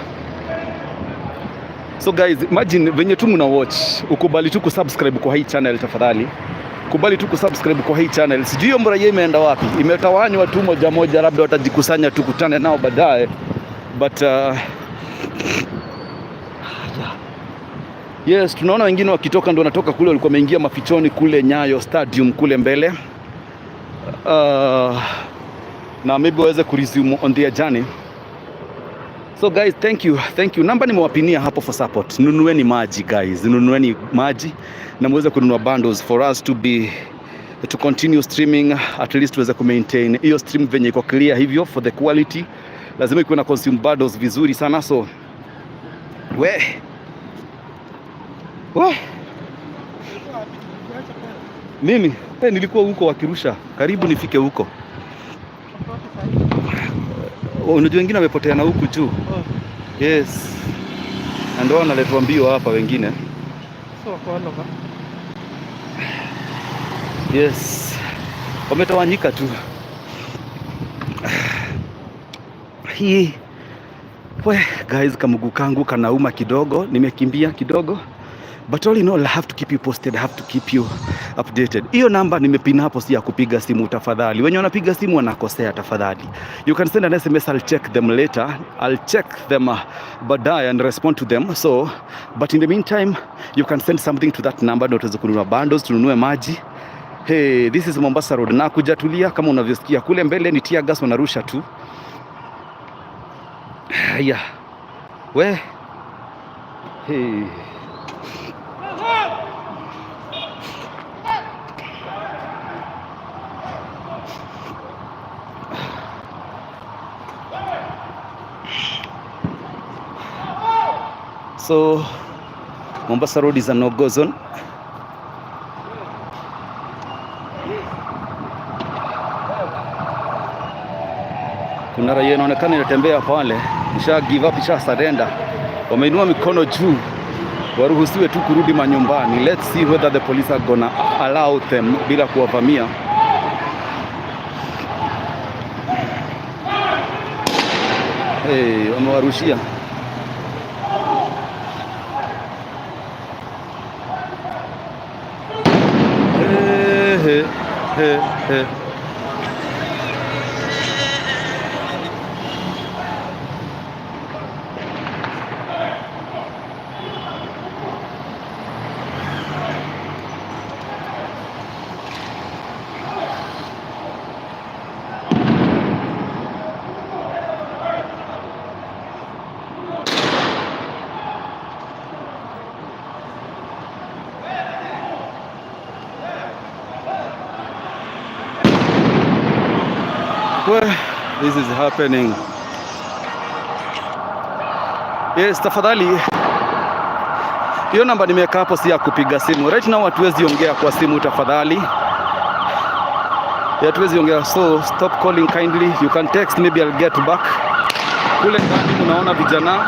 So guys, imagine venye tu mna watch, ukubali tu kusubscribe kwa hii channel tafadhali. Kubali tu kusubscribe kwa hii channel. Sijui hiyo mraia imeenda wapi, imetawanywa tu moja moja, labda watajikusanya tukutane nao baadaye. But yes, tunaona wengine wakitoka, ndio wanatoka kule, walikuwa wameingia mafichoni kule Nyayo Stadium kule mbele, na maybe waweze kuresume on their journey. So guys, thank you, thank you. Namba nimewapinia hapo for support. Nunueni maji guys, nunueni maji na muweze kununua bundles for us to continue streaming, at least tuweze ku maintain hiyo stream venye iko clear hivyo. For the quality lazima ikuwe na consume bundles vizuri sana. So we mimi nilikuwa huko wakirusha, karibu nifike huko. Unajua wengine wamepotea na huku juu. Yes, na ndio wanaletwa mbio hapa wengine. Yes, wametawanyika tu. Hii we guys, kamguu kangu kanauma kidogo, nimekimbia kidogo, but all in all, I have to keep you posted, I have to keep you updated. Hiyo namba nimepina hapo si ya kupiga simu tafadhali. Wenye wanapiga simu wanakosea tafadhali. You can send an SMS, I'll check them later. I'll check them baadaye and respond to them. So, but in the meantime, you can send something to that number ndio tuweze kununua bundles, tununue maji. Hey, this is Mombasa Road. Na kujatulia kama unavyosikia kule mbele ni tear gas wanarusha tu. Haya. We. Hey. So Mombasa Road is a no-go zone. Kuna raia inaonekana inatembea pale, isha give up, isha surrender. Wameinua mikono juu, waruhusiwe tu kurudi manyumbani. Let's see whether the police are gonna allow them bila kuwavamia. Hey, wamewarushia. Hey, hey, hey, hey. Well, this is happening. Yes, tafadhali. Hiyo namba nimeweka hapo si ya kupiga simu. Right now hatuwezi ongea kwa simu tafadhali. Hatuwezi ongea, so stop calling kindly. You can text, maybe I'll get back. Kule ndani unaona vijana.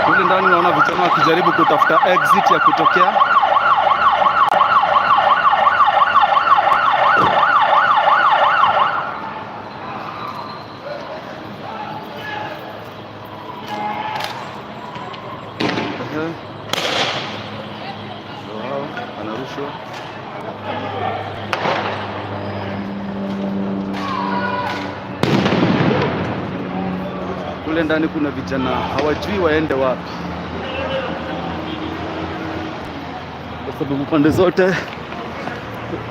Kule ndani unaona vijana wakijaribu kutafuta exit ya kutokea. Ehe. Ndio hao anarushwa. Kule ndani kuna vijana hawajui waende wapi, kwa sababu pande zote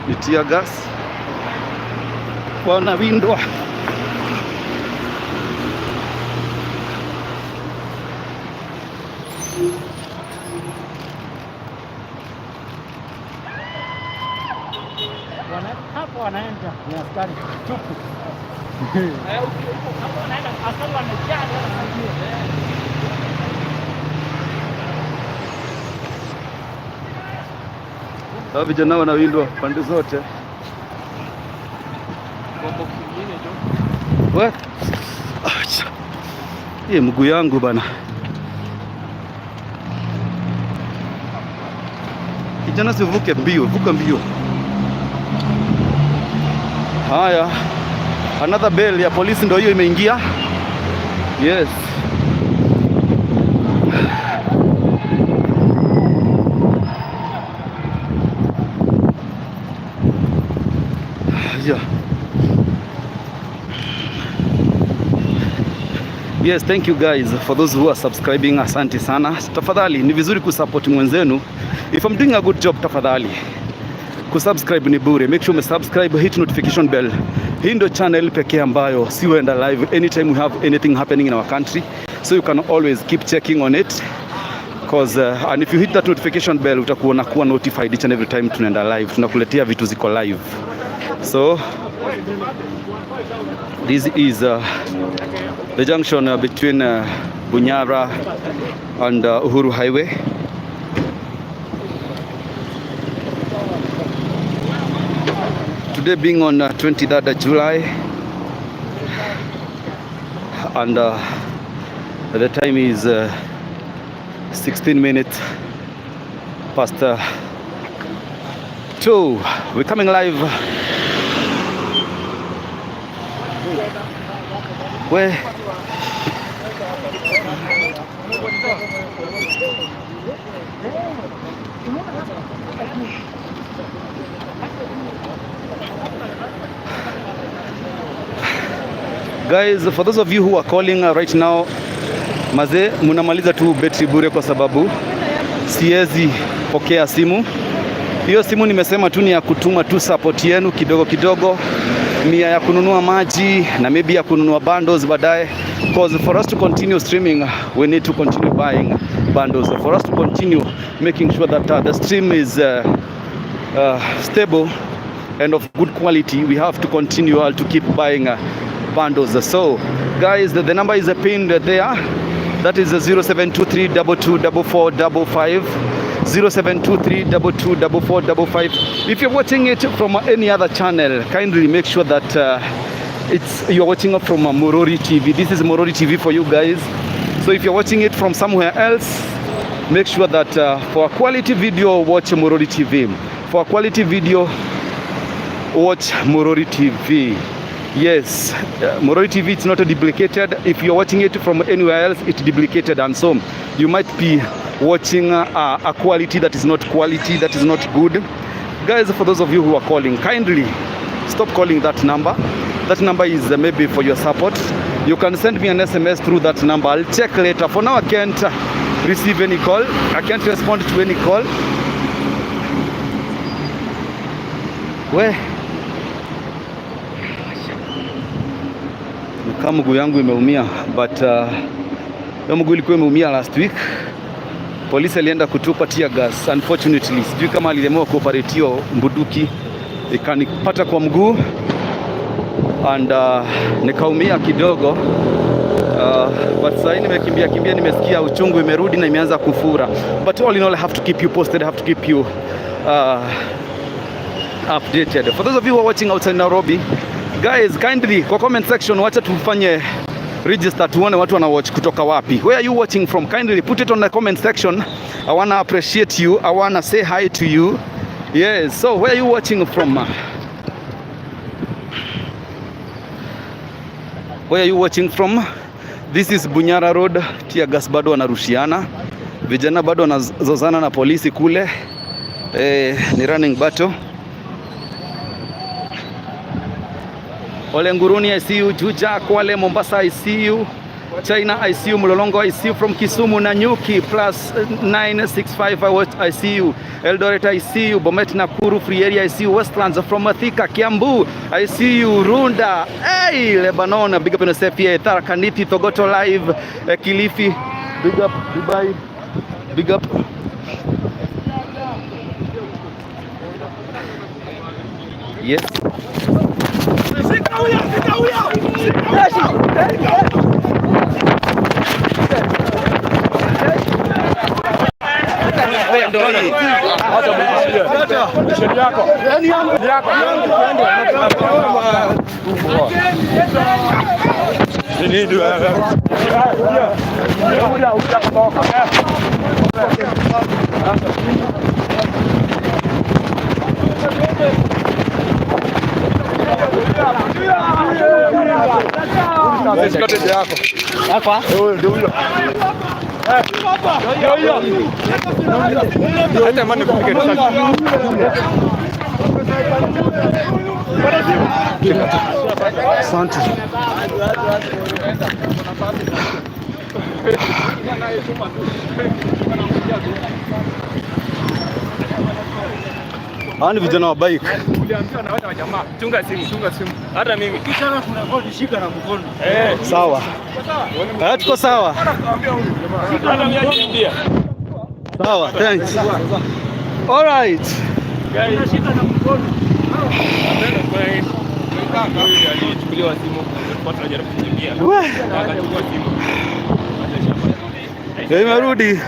ni tear gas, wanawindwa. Hapo wanaenda ni askari tupu. Hapo wanaenda askari wamejaa. Hawa vijana wanawindwa pande zote. We? Acha. Hii mguu yangu bana. Kijana, sivuke mbio, vuka mbio. Haya, another bale ya polisi ndio hiyo imeingia. Yes. Yeah. Yes, thank you guys for those who are subscribing. Asante sana. Tafadhali ni vizuri kusupport mwenzenu. If I'm doing a good job, tafadhali kusubscribe ni bure. Make sure umesubscribe, hit notification bell. Hii ndio channel pekee ambayo si huenda live anytime we have anything happening in our country, so you can always keep checking on it cause and if you hit that notification bell, utakuwa unakuwa notified each and every time tunaenda live, tunakuletea vitu ziko live. So this is the junction between Bunyara and Uhuru Highway. Today being on 23rd July and the time is 16 minutes past 2. We're coming live. Where? Guys, for those of you who are calling right now, maze, munamaliza tu betri bure kwa sababu siwezi pokea simu. Hiyo simu nimesema tu ni ya kutuma tu support yenu kidogo kidogo, mia ya kununua maji na maybe ya kununua bundles baadaye, because for us to continue streaming, we need to continue buying bundles. For us to continue making sure that the stream is stable and of good quality, we have to continue to keep buying bundles. So guys, the number is pinned there. That is 0723224455, 0723224455. If you're watching it from any other channel, kindly make sure that it's you're watching it from Murori TV. This is Murori TV for you guys. So if you're watching it from somewhere else, make sure that for a quality video, watch Murori TV. For a quality video, watch Murori TV. Yes, Murori TV, it's not duplicated. If you're watching it from anywhere else, it's duplicated, and so you might be watching a quality that is not quality, that is not good. Guys, for those of you who are calling, kindly stop calling that number. That number is maybe for your support. You can send me an SMS through that number. I'll check later. For now, I can't receive any call. I can't respond to any call. We kama mguu yangu imeumia, but hiyo mguu ilikuwa imeumia last week. Polisi alienda kutupa tear gas. Unfortunately, sijui kama alilemewa kuoperate hiyo bunduki, ikanipata kwa mguu and nikaumia kidogo, but sasa nimekimbia kimbia, nimesikia uchungu imerudi na imeanza kufura. But all in all, I have to keep you posted. I have to keep you updated. For those of you who are watching outside Nairobi, guys, kindly kwa comment section wacha tufanye register tuone watu wana watch kutoka wapi. Where are you watching from? Kindly put it on the comment section. I wanna appreciate you. I wanna say hi to you. Yes, so where are you watching from? Where are you watching from? This is Bunyara Road. Tear gas bado wanarushiana. Vijana bado wanazozana na polisi kule. Ni running battle. Ole Nguruni, I see you. Juja, Kwale, Mombasa, I see you. China, I see you. Mlolongo, I see you. From Kisumu, Nanyuki, +965, I see you. Eldoret, I see you. Bomet, Nakuru, Free Area, I see you. Westlands, from Thika, Kiambu, I see you. Runda, hey, Lebanon, big up in yourself here. Tharaka Nithi, Thogoto Live, Kilifi, big up, Dubai, big up. Yes. Asante. Hawa ni vijana wa bike. Chunga simu, chunga simu. Hata mimi. Kijana kuna goli, shika na mkono. Sawa. Tuko sawa. Hata mimi akimbia. Sawa, thanks. All right. Shika na mkono. Alichukuliwa simu, tulikuwa tunajaribu kukimbia. Akachukua simu. Imerudi.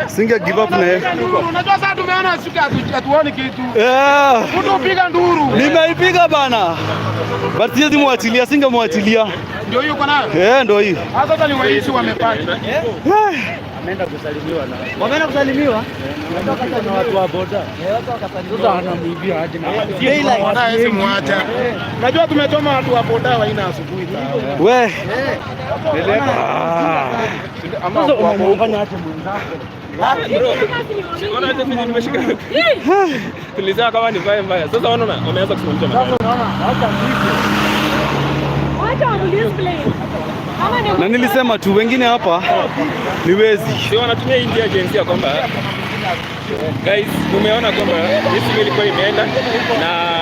Singe give up na yeye. Unajua sasa tumeona siku hatuoni kitu. Yeah. Mtu upiga nduru. Nimeipiga bana. But siwezi muachilia, singemwachilia. Ndio hiyo uko nayo? Eh, ndio hii. Sasa ni waishi wamepata. Ameenda kusalimiwa na. Wameenda kusalimiwa? Kutoka na watu wa boda. Sasa anamuibia aje na. Hawezi muacha. Unajua tumechoma watu wa boda wa ina asubuhi. We. Sasa umemfanya aje mwenzako? Unaona hata mimi nimeshika. Tulisema kama ni mbaya mbaya. Sasa unaona wameanza kusimamisha magari. Sasa unaona hata mwisho. Wacha wamdisplay. Na nilisema tu wengine hapa ni wezi. Si wanatumia hii njia jinsia kwamba guys, mumeona kwamba hii simu ilikuwa imeenda na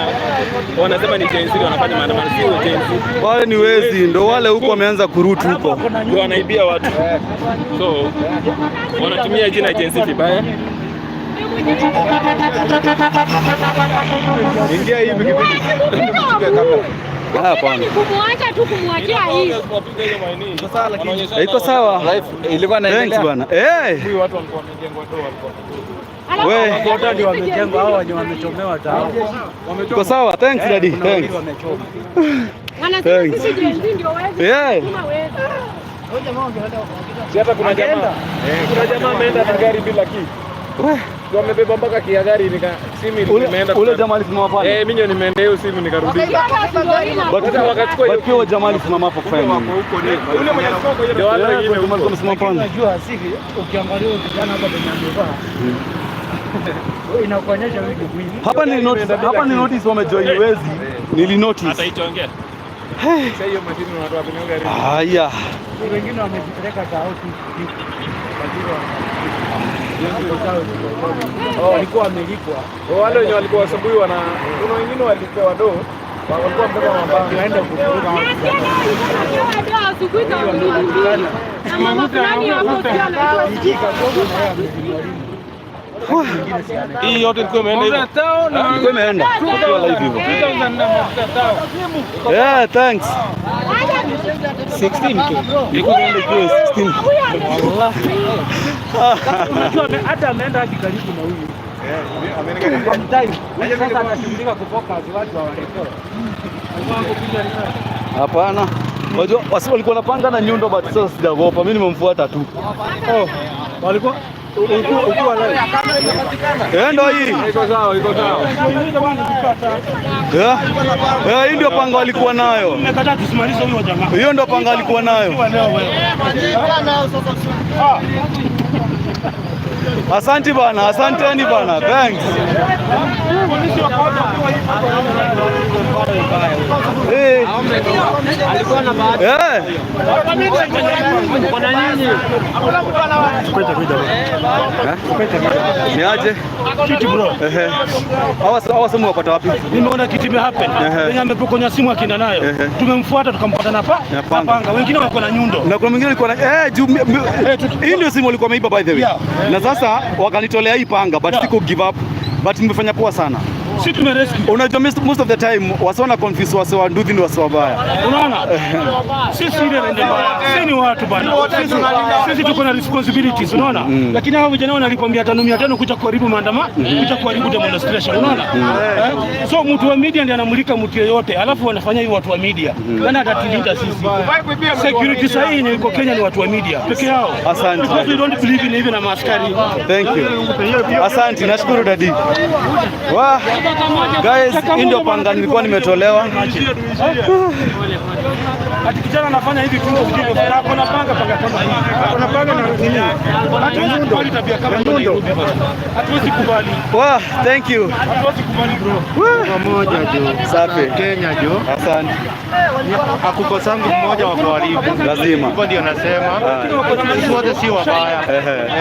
wanasema ni Gen Z wanafanya maandamano, sio Gen Z. Wale ni wezi, ndo wale huko wameanza kurutu huko. Ndio wanaibia watu. So wanatumia jina Gen Z vibaya. Ingia hivi kipindi. Hapana. Kumwacha tu kumwachia hii. Iko sawa. Ilikuwa Thanks bana. Eh. Watu walikuwa wamejengwa do walikuwa. We. Boda ndio wamejengwa hao wenye wamechomewa tao. Iko sawa. Thanks daddy. Thanks. Wanasema sisi Gen Z ndio wezi. Yeah. Hakuna wezi. Si hata kuna jamaa. Kuna jamaa ameenda na gari bila key. Wamebeba mpaka kia gari nika simu imeenda. Ule jamaa alisimama pale. Eh, mimi ndio nimeenda hiyo simu nikarudisha. But pia huyo jamaa alisimama hapo kufanya nini? Ule mwenye alikuwa kwa hiyo wale wengine Jamaa alikuwa amesimama pale. Unajua si ukiangalia kijana hapa penye amevaa. Inakuonyesha vitu vingi. Hapa ni notice, hapa ni notice wamejoin wezi. Nili notice. Ataichongea. Sasa hiyo mashine unatoa kwenye gari. Haya. Wengine wamejipeleka tao tu. Walikuwa wamelipwa. Wale wenye walikuwa asubuhi wana kuna wengine walipewa do walikuwa wamebeba mabango. Waenda kuvuruga watu. Asubuhi saa 2 na mama fulani hapo sio Hii yote ilikuwa imeenda hivyo. Ilikuwa imeenda. Ilikuwa live hivyo. Yeah, thanks. 16K. Ilikuwa imeenda ikiwa 16. Unajua hata ameenda hadi karibu na huyu. Kwa time. Sasa anashughulika kufocus watu hawaelewi. Hapana. Unajua walikuwa wanapanga na nyundo but sasa sijaogopa. Mimi nimemfuata tu. Oh, walikuwa ukiwa live. Eh, ndio hii. Iko sawa, iko sawa. Yeah. Eh, hii ndio panga walikuwa nayo. Nimekataa tusimalize huyo jamaa. Hiyo ndio panga alikuwa nayo. Asante bana, asanteni bana. Thanks. Eh. Eh. Ni aje? Kitu bro. Ehe. Hawa simu wapata wapi? Nimeona kitu ime happen. Wenye amepokonya simu akienda nayo. Tumemfuata tukampata na panga. Wengine wako na nyundo. Na kuna mwingine alikuwa na juu hii ndio simu alikuwa ameiba by the way. Na sasa wakanitolea hii panga but siko give up. But nimefanya poa sana. Sisi tumerescue. Unajua most of the time wase wana confuse wase wa nduthi ni wase wabaya. Unaona? Sisi ile rende mbaya. Sisi ni watu bana. Sisi tuko na responsibilities, unaona? Lakini hao vijana wanalipwa 500 500 kuja kuharibu maandamano, kuja kuharibu demonstration, unaona? Eh? So mtu wa media ndiye anamulika mtu yeyote, alafu wanafanya hivi watu wa media. Nani atatulinda sisi? Security sahihi yenye iko Kenya ni watu wa media peke yao. Asante. Because we don't believe in even na maaskari. Thank you. Asante, nashukuru daddy. Wah, guys, hii ndio panga nilikuwa nimetolewa. Ati kijana anafanya hivi tu sijui kwa ako na panga panga kama hii. Ako na panga na nini? Hatuwezi kubali tabia kama hiyo Nairobi bana. Hatuwezi kubali. Wah, thank you. Hatuwezi kubali, bro. Pamoja jo. Safi. Kenya jo. Asante. Hakukosangi mmoja wa kuharibu. Lazima. Hivyo ndio nasema. Sisi wote si wabaya.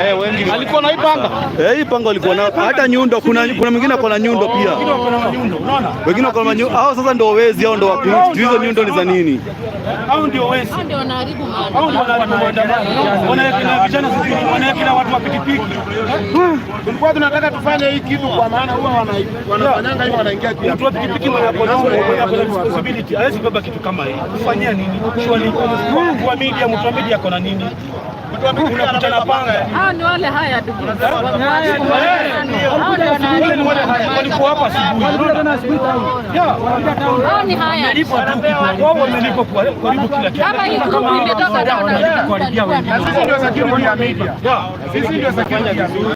Eh, wengi ni Alikuwa na hii panga. Eh, hii panga alikuwa nayo. Hata nyundo, kuna mwingine ako na nyundo pia. Wengine wako na manyundo, unaona? Wengine wako na manyundo. Hao sasa ndio wezi, hao ndio wakuruti. Hizo nyundo ni za nini? Hao ndio wezi. Hao ndio wanaharibu Hao ndio wanaharibu maandamano. Wanaekela vijana sijui, wanaekela watu wa pikipiki. Tulikuwa tunataka tufanye hii kitu kwa maana huwa wanafanyanga hivi, wanaingia juu ya Mtu wa pikipiki mwenye ako na mwenye ako na responsibility hawezi beba kitu kama hii. Kufanyia nini? Surely mtu wa media, mtu wa media ako na nini? Unakuta na panga. Hao ni wale haya ndugu. Hao ndio Wale ni wale haya walikuwa hapa asubuhi. Yeah. Hao ni haya. Wao wamelipwa karibu kila kitu. Kama hii group imetoka town. Kuharibia wengine. Sisi ndio security ya media. Sisi ndio security ya media.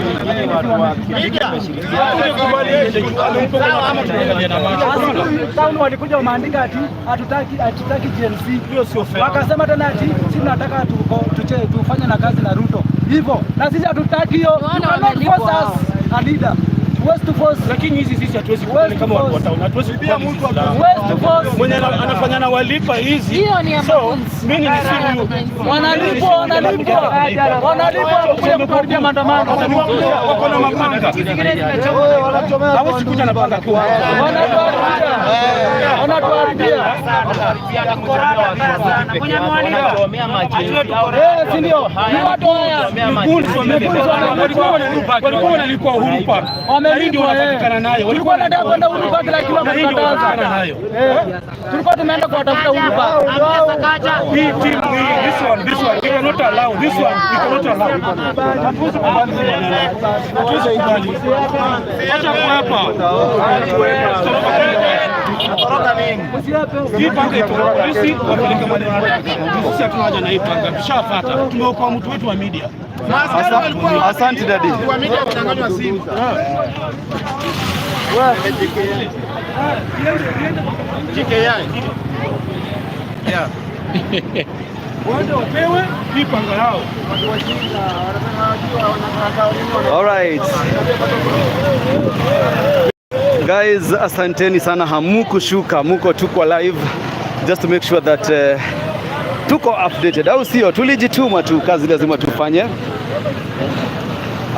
Town walikuja wameandika ati hatutaki Gen Z. Hiyo sio fair. Wakasema tena ati sisi tunataka tufanye na kazi na Ruto. Hivyo na sisi hatutaki hiyo. Ni wale You cannot wamelipwa force us a leader. Huwezi tu force. Lakini hizi sisi hatuwezi kubali kama watu wa town, hatuwezi kubali hizi silaha. Huwezi tu force. Mwenye anafanya na walipa hizi. Hiyo ni ya So, mafunzo. mimi ni huyu. Wanalipwa, wanalipwa. Wanalipwa kuja kutuharibia maandamano. Wako na mapanga. Hawezi kuja na panga kwa. Wanatuharibia. Wanatuharibia. Eh, si ndio? Ni watu haya. Ni goons wamelipwa. Walikuwa wanalipwa Uhuru Park. Na hii ndio Wamelipwa, wanapatikana nayo. Tulikuwa Walikuwa tunataka kwenda Uhuru Park lakini Na hii ndio wamekataza. wanapatikana nayo. Eh, tulikuwa tumeenda kuwatafuta Uhuru Park. Hii team hii, this one, we cannot allow. This one, we cannot allow. Hatuwezi kubali. Hatuwezi kubali. Acha kuhapa. Hii panga iko polisi, wapeleke mahali wanataka. Sisi hatuna haja na hii panga. Tushafuata. Tumeokoa mtu wetu wa media. Asante daddy. Wa media wananyang'anywa simu. GKI. Yeah. Waende wapewe hii panga yao. All right. Guys, asanteni sana, hamukushuka, muko tuko live just to make sure that tuko updated, au sio? Tulijituma tu, kazi lazima tufanye.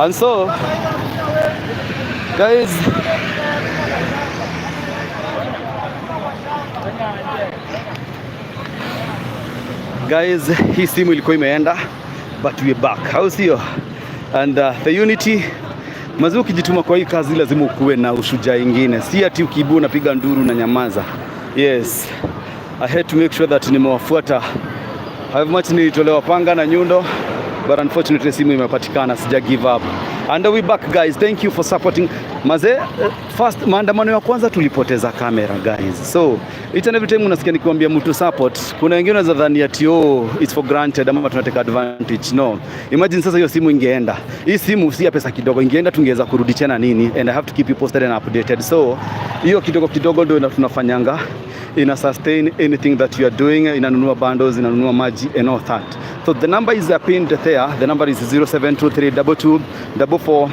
And so guys, guys, hii simu ilikuwa imeenda but we back, au sio? And the unity Mazee, ukijituma kwa hii kazi lazima ukuwe na ushujaa ingine, si ati ukiibu unapiga nduru na nyamaza. Yes, I had to make sure that nimewafuata. However much nilitolewa panga na nyundo, but unfortunately simu imepatikana, sija give up. And we back guys, thank you for supporting. Maze, first maandamano ya kwanza tulipoteza kamera guys. So each and every time unasikia nikiwaambia mtu support, kuna wengine wanaweza dhani ati oh, it's for granted ama tunateka advantage. No. Imagine sasa hiyo simu ingeenda. Hii simu si ya pesa kidogo, ingeenda tungeweza kurudi tena nini, and I have to keep you posted and updated. So hiyo kidogo kidogo ndio tunafanyanga ina sustain anything that you are doing, inanunua bundles, inanunua maji and all that. So the number is pinned there. The number is 0723224455.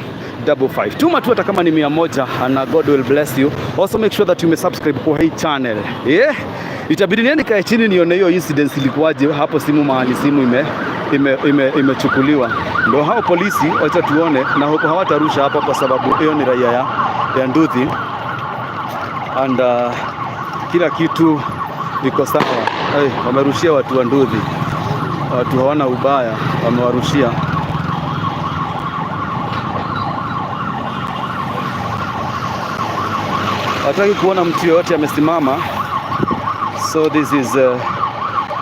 Tuma tu hata kama ni 100 and God will bless you. Also make sure that you may subscribe kwa hii channel. Yeah? Itabidi niende nikae chini nione hiyo incident ilikuwaje hapo, simu mahali simu imechukuliwa. Ndio hao polisi, wacha tuone, na huko hawatarusha hapa kwa sababu hiyo ni raia ya Nduthi and kila kitu iko sawa. Hey, wamerushia watu wa Nduthi, watu hawana ubaya, wamewarushia. Hataki kuona mtu yoyote amesimama. So this is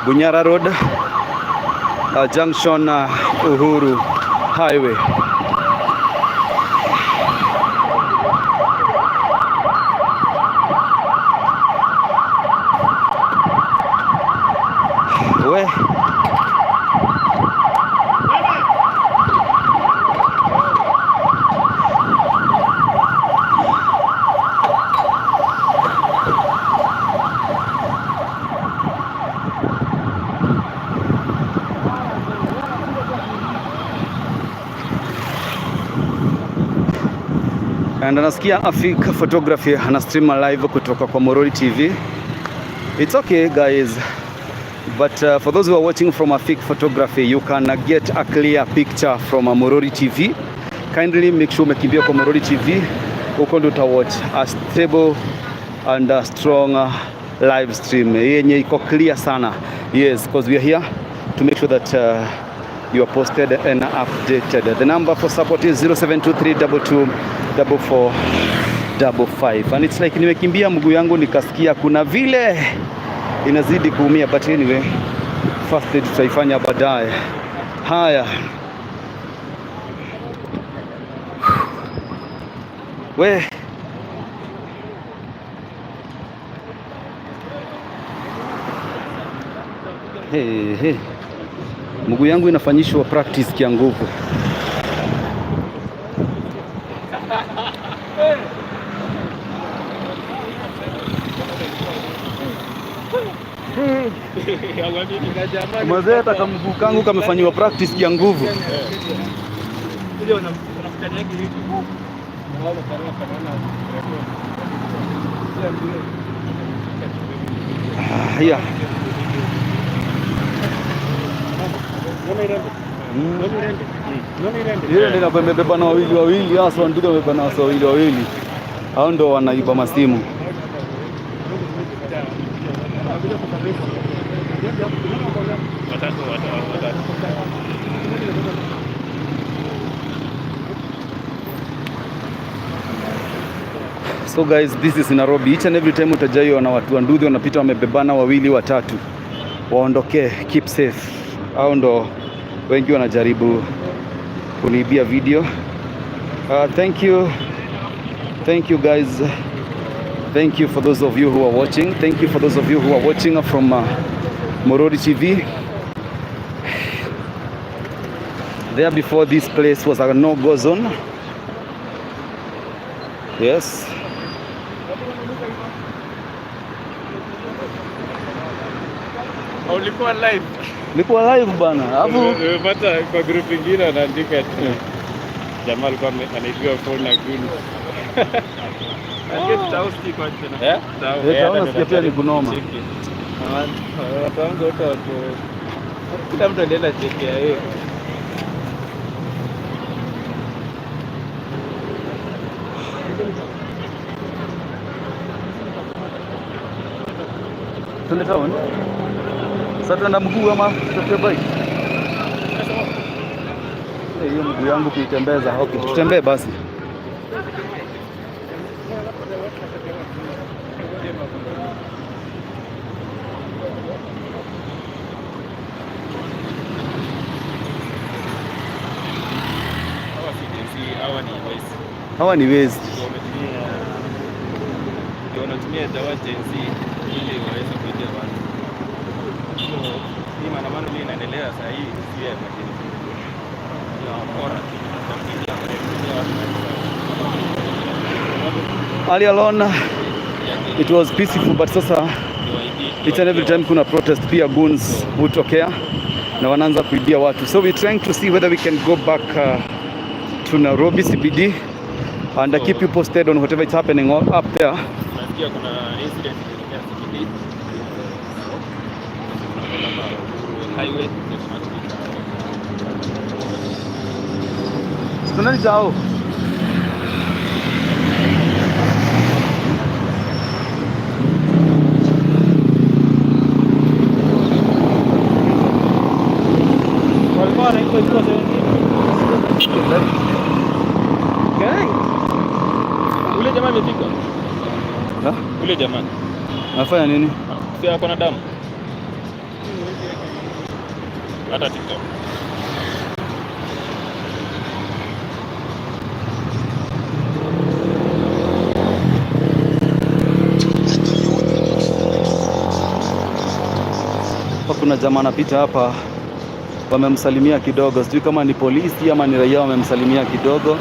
Bunyara Road junction Uhuru Highway. We. And anasikia Afik Photography ana stream live kutoka kwa Morori TV. It's okay, guys. But for those who are watching from Afik Photography, you can get a clear picture from Morori TV. Kindly make sure umekimbia kwa Morori TV. Huko ndio utawatch a stable and a strong live stream yenye iko clear sana. Yes, because we are here to make sure that you are posted and updated. The number for support is 0723224455. And it's like nimekimbia mguu yangu nikasikia kuna vile inazidi kuumia, but anyway, first aid tutaifanya baadaye. Haya, we, hey, hey. Mguu yangu inafanyishwa practice kia nguvu. Mzee, hata kamguu kangu kamefanyiwa practice kia nguvu. Ah, yeah. Ile ndio imebeba na wawili wawili, hasa ndio wamebeba na wawili wawili. Hao ndio wanaiba masimu. So guys, this is Nairobi. Each and every time utajaiona na watu wa nduthi wanapita wamebebana wawili watatu, waondokee, keep safe. Hao ndo wengi wanajaribu kuniibia video. Thank you. Thank you, guys. Thank you for those of you who are watching. Thank you for those of you who are watching from Morori TV. There before, this place was a no-go zone. Yes. Ulikuwa live. Nilikuwa live, bana. Alafu Nimepata kwa group ingine wanaandika ati jamaa alikuwa anaibiwa phone na goon. Eh? Eh, tao nasikia pia ni kunoma. Watu wangu wote wako, kila mtu alienda JKIA. Twende town. Sasa tuenda mguu ama tutafute bike? Eh, hiyo mguu yangu kuitembeza. Okay, tutembee basi. Hawa si Gen Z, hawa ni wezi. Hawa ni wezi. Ndio wanatumia dawa Gen Z ili waweze kuibia watu. So hii maandamano ile inaendelea saa hii si ya Gen Z. Ni ya wakora. Ya kuibia watu. Earlier on it was peaceful, but sasa each and every time kuna protest pia goons hutokea na wanaanza kuibia watu. So we're trying to see whether we can go back to Nairobi CBD and keep you posted on whatever is happening up there. Nasikia kuna incident ilitokea CBD. Uhuru Highway ndio tunatumika. Tunani chao. Walikuwa wanaitwa ikiwa Gang. Ule jamaa amepigwa. Jamani. Nafanya nini? Si ako na damu. Hata TikTok. Hapa kuna jamaa anapita hapa, wamemsalimia kidogo, sijui kama ni polisi ama ni raia, wamemsalimia kidogo.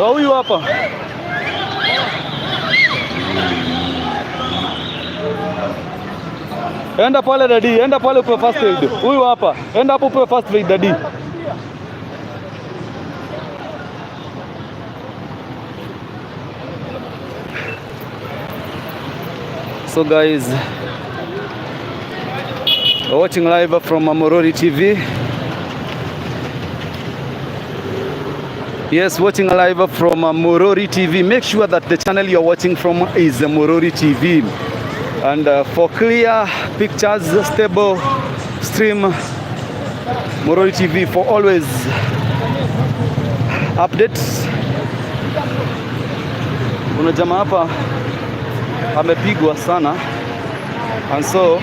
Ndo huyu hapa. Enda pale daddy, enda pale upewe first aid. Huyu hapa, enda hapo upewe first aid, daddy. So guys, we're watching live from Amurori TV. Yes, watching live from Murori TV. Make sure that the channel you're watching from is Murori TV. And for clear pictures, stable stream, Murori TV for always updates. Kuna jamaa hapa amepigwa sana and so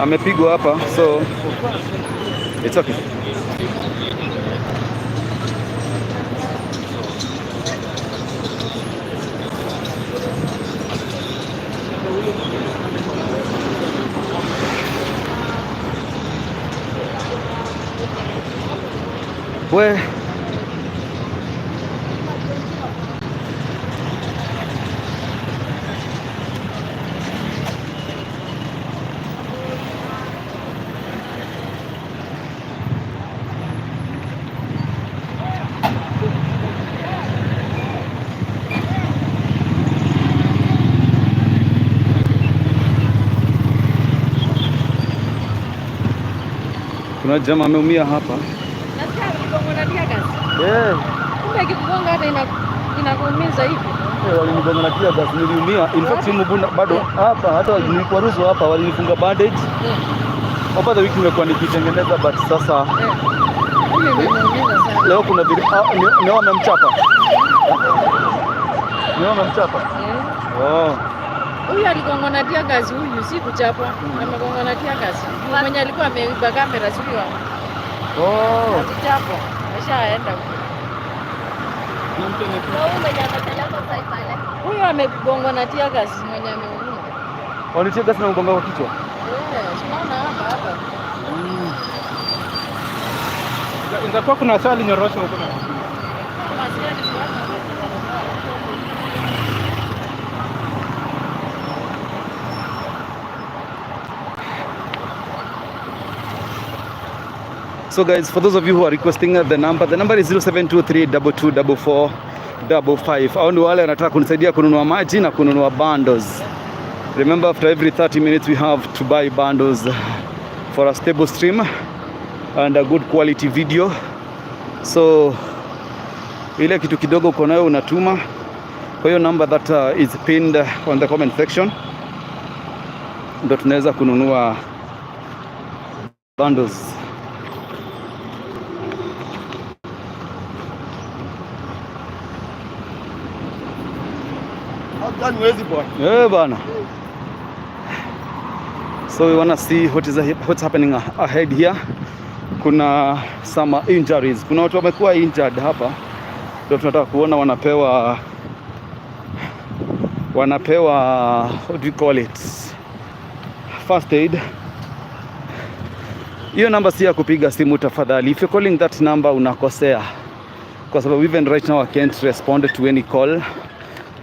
amepigwa hapa, so it's okay. We, kuna jamaa ameumia hapa. Nasikia mgongo na tear gas. Yeah. Kumbe ikikugonga hata inakuumiza hivi. Eh, walinigonga na tear gas, niliumia. In fact, mguu bado hapa, hata nilikwaruzwa hapa, walinifunga bandage. Over the week nimekuwa nikitengeneza, but sasa Mimi imemuumiza sana. Leo kuna vile ni wamemchapa. Ni wamemchapa. Oh. Huyu aligongwa na tear gas huyu, si kuchapwa. Amegongwa na tear gas. Mwenye alikuwa ameiba kamera, si huyo. Oh. Alichapwa. Ameshaenda huko. Huyu amegongwa na tear gas mwenye ameumia. Walitia gas na mgongo kwa kichwa. Eh, si unaona hapa hapa. Ingakuwa kuna swali nyorosho huko. Maskini si watu. So guys, for those of you who are requesting the number is 0723224455. Au ni wale wanataka kunisaidia kununua maji na kununua bundles. Remember, after every 30 minutes we have to buy bundles for a stable stream and a good quality video. So ile kitu kidogo uko nayo unatuma kwa hiyo number that is pinned on the comment section, ndo tunaweza kununua bundles. Eh, bana. So we wanna see what's happening ahead here. Kuna some injuries. Kuna watu wamekuwa injured hapa. Ndio tunataka kuona wanapewa, what do you call it? First aid. Hiyo namba si ya kupiga simu tafadhali. If you're calling that number unakosea. Kwa sababu even right now I can't respond to any call.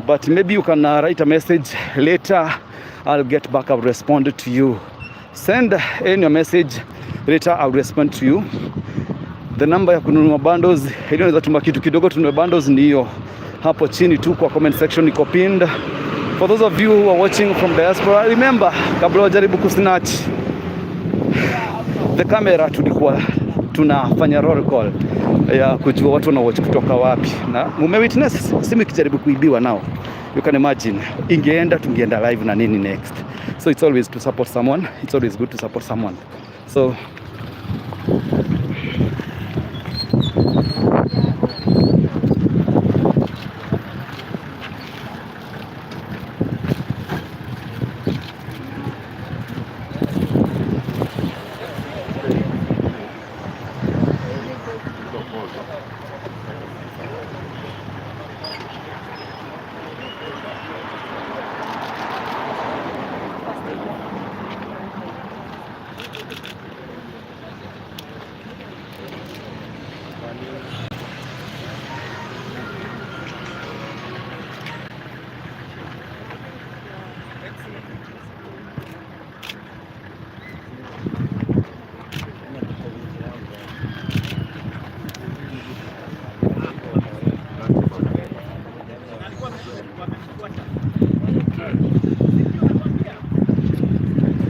But maybe you can write a message later. I'll get back, I'll respond to you. Send in your message later, I'll respond to you. The number ya kununua bundles, ili unaweza tuma kitu kidogo tununue bundles, ni hiyo hapo chini tu kwa comment section iko pinned. For those of you who are watching from diaspora, remember, kabla wajaribu kusnatch the camera, tulikuwa tunafanya roll call ya kujua watu wana watch kutoka wapi, na mume witness simu ikijaribu kuibiwa nao, you can imagine ingeenda, tungeenda live na nini next. So it's always to support someone, it's always good to support someone. So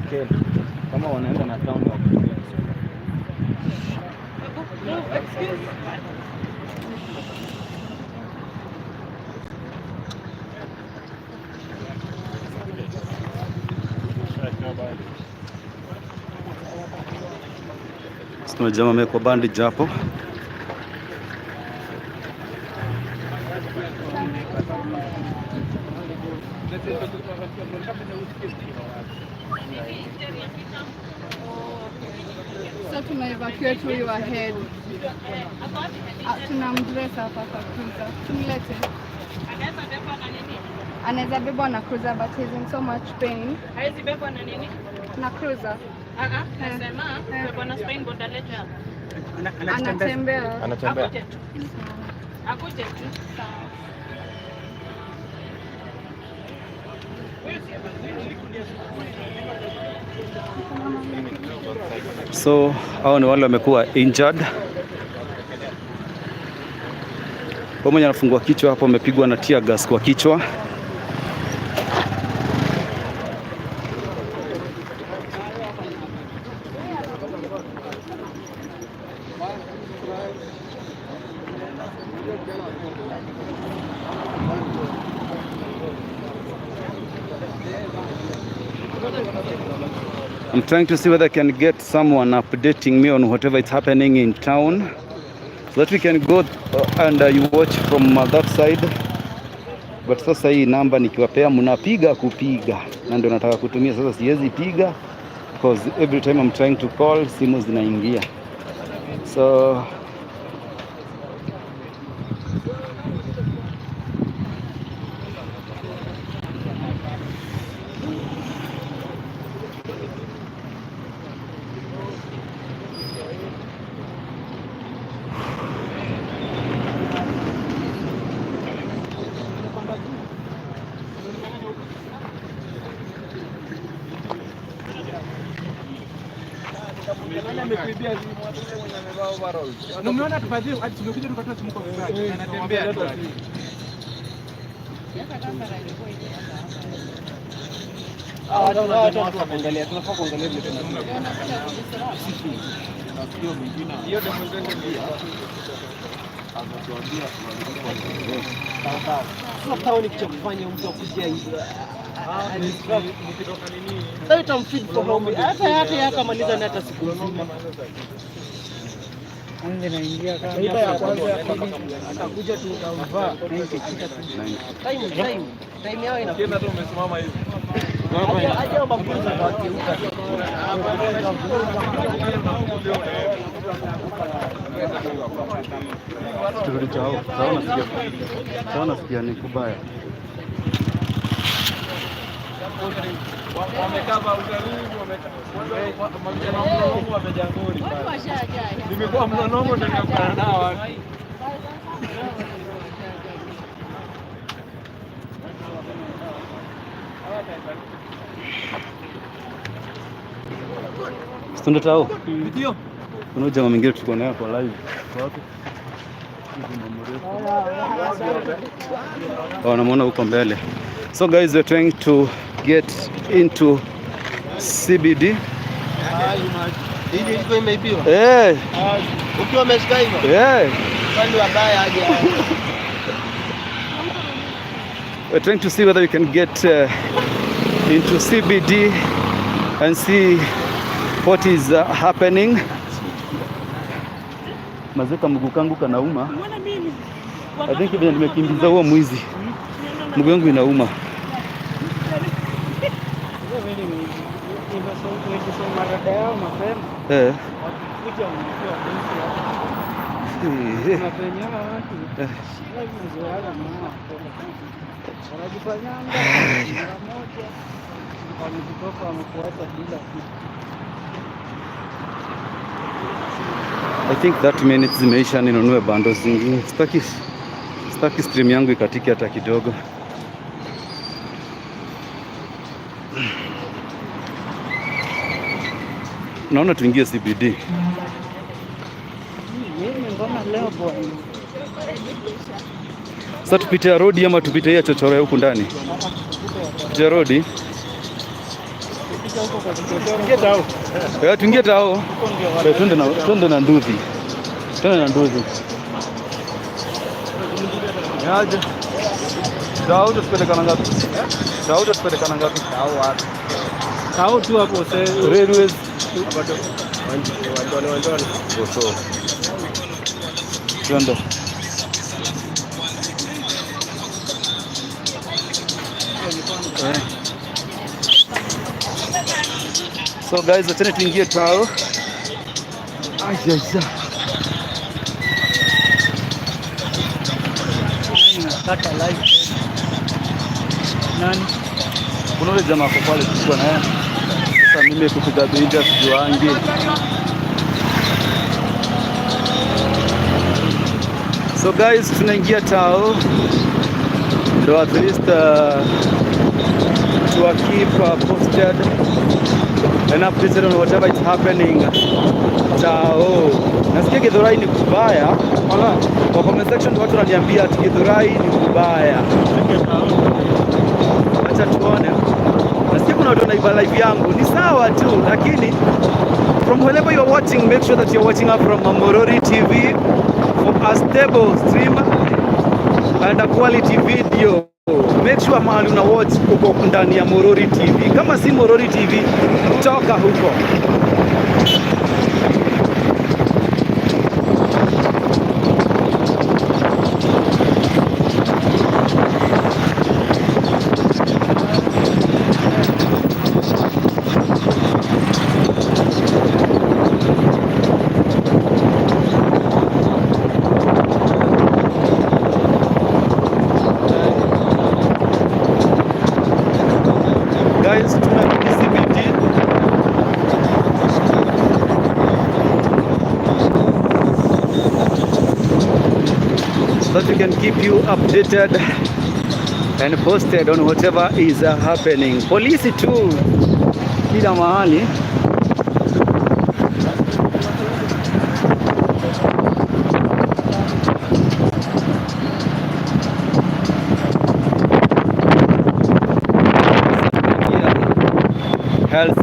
Okay. Kama wanaenda na town wakutumia. Sina jamaa amewekwa bandage hapo. So tuna evacuate huyu ahead. Ah, tunamdress hapa kwa cruiser. Tumlete. Anaweza bebwa na cruiser but he's in so much pain. Hawezi bebwa na nini? Na cruiser. Ah ah, nasema bebwa na spine board aletwe hapa. Anatembea. Anatembea. Akuje tu. Akuje tu. So hao ni wale wamekuwa injured. Kwa mwenye anafungua kichwa hapo amepigwa na tear gas kwa kichwa. I'm trying to see whether I can get someone updating me on whatever is happening in town so that we can go and you watch from that side. But sasa hii namba nikiwapea mnapiga kupiga, na ndio nataka kutumia sasa. Siwezi piga because every time I'm trying to call simu zinaingia, so Umeona tufadhili hadi tumekuja tukatoa simu kwa mfano. Anatembea tu. Turudi chao. Sawa nasikia. Sawa nasikia ni kubaya. Watu washajaa. Nimekuwa mnonongo ndio nikakutana nao watu. Stunde tao. Kuna jamaa mwingine tulikuwa naye kwa live. Kwa wapi? Oh, namuona huko mbele. So guys, we're trying to get into CBD. Hili ilikuwa imeibiwa. Eh, Ukiwa umeshika hivyo. eh. Kwani wabaya aje. We're trying to see whether we can get into CBD and see what is happening. Mazeka mguu kangu kanauma. I think vile nimekimbiza huo mwizi, mguu wangu inauma. Eh. I think that minutes zimeisha, ninunue bando zingine. Sitaki stream yangu ikatike hata kidogo. Naona tuingie CBD. Sasa tupite ya road ama tupite ya chochoro ya huku ndani? Tupite ya road. Tuingie tao. Twende na nduthi. Twende na nduthi. Niaje? Tao tutapelekana ngapi? Tao tutapelekana ngapi? Tao wapi? Tao tu hapo sasa. Railways. Wandone. Oso. Twende. So guys, achana tuingie tao. Ajaza. Kata live. Nani? Kuna yule jamaa kwa pale tulikuwa naye. Sasa mimi kupiga binja sijuangi. So guys, tunaingia tao. Ndo at least to keep posted and updated on whatever is happening. Tao. Nasikia Githurai ni kubaya. Kwa comment section watu wananiambia ati Githurai ni kubaya. Acha tuone. Nasikia kuna watu wanaiba live yangu. Ni sawa tu, lakini from wherever you are watching, make sure that you are watching up from Mamorori TV for a stable stream and a quality video. Make sure mahali una watch uko ndani ya Morori TV. Kama si Morori TV, toka huko. Guys, tumerudi CBD. So that we can keep you updated and posted on whatever is happening. Polisi tu kila mahali. Health.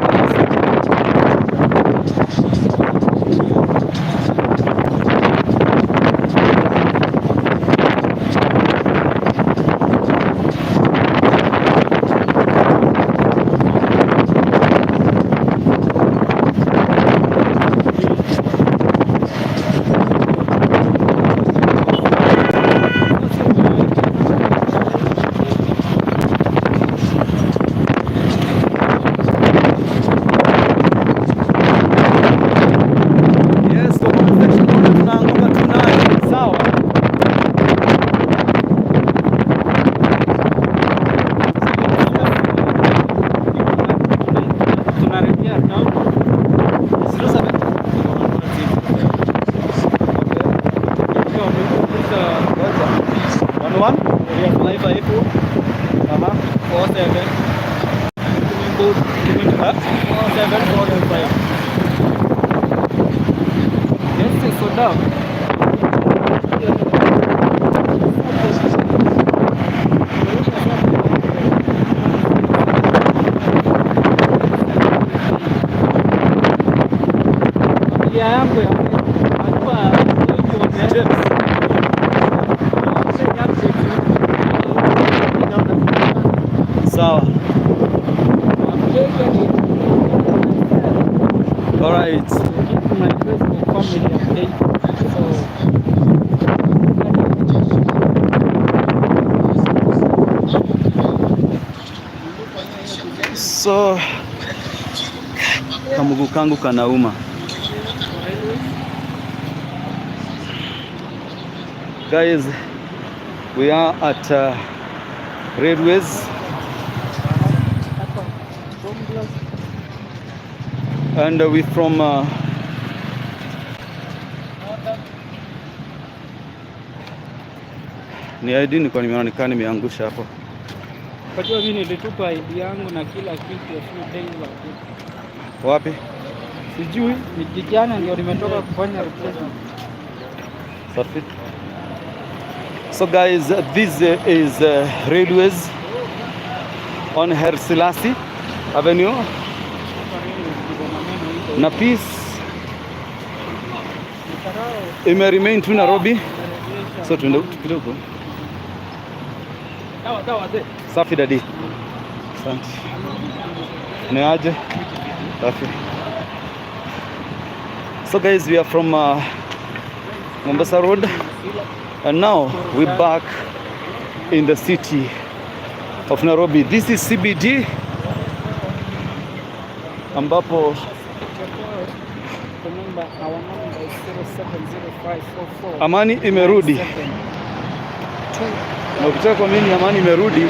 So kamguu kangu kanauma. Guys, we are at Railways and we from ni ID nilikuwa nimeona nikaa nimeangusha hapo. Kwa mimi nilitupa ID yangu na kila kitu a few days ago. Wapi? Sijui, ni jana ndio nimetoka kufanya replacement. Safi. So guys, this is Railways on Haile Selassie Avenue. Na peace ime remain tu Nairobi. So tuende tupite huko. Safi daddy. Asante. Ni aje? Safi. So guys, we are from Mombasa Road and now we're back in the city of Nairobi. This is CBD ambapo The number, our number is 070544. Amani imerudi. Na ukitaka kuamini amani imerudi,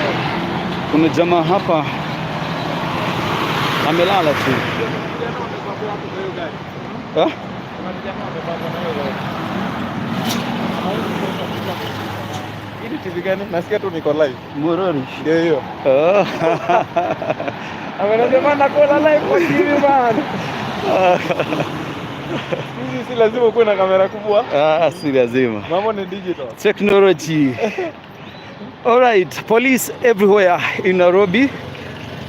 kuna jamaa hapa amelala tu. Ha? Hii ni TV gani? Nasikia tu niko live. Murori. Ndio hiyo. Ah. Amenasema nakula live kwa TV bana. Hizi si lazima ukuwe na kamera kubwa. Ah, si lazima. Mambo ni digital. Technology. All right, police everywhere in Nairobi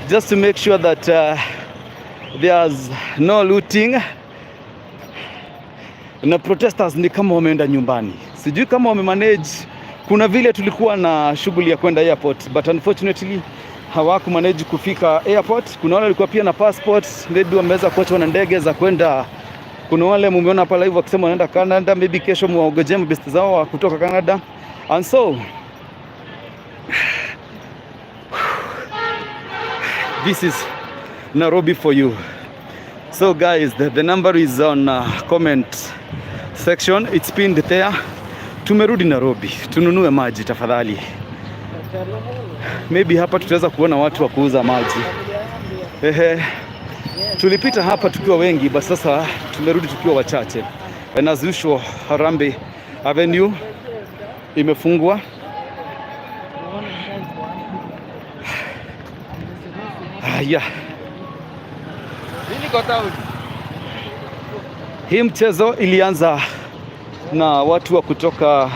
just to make sure that there's no looting. Na protesters ni kama wameenda nyumbani, sijui kama wamemanage. Kuna vile tulikuwa na shughuli ya kwenda airport, but unfortunately hawakumanage kufika airport. Kuna wale walikuwa pia na passport, maybe wameweza kuachwa na ndege za kwenda. Kuna wale mumeona hapa live wakisema wanaenda Canada, maybe kesho muwaongojee mabesti zao wa kutoka Canada. And so this is Nairobi for you. So guys, the number is on comment section. It's pinned there. Tumerudi Nairobi, tununue maji tafadhali. Maybe hapa tutaweza kuona watu wa kuuza maji. Ehe. Tulipita hapa tukiwa wengi, but sasa tumerudi tukiwa wachache. And as usual, Harambee Avenue imefungwa. Haya. Hii mchezo ilianza na watu wa kutoka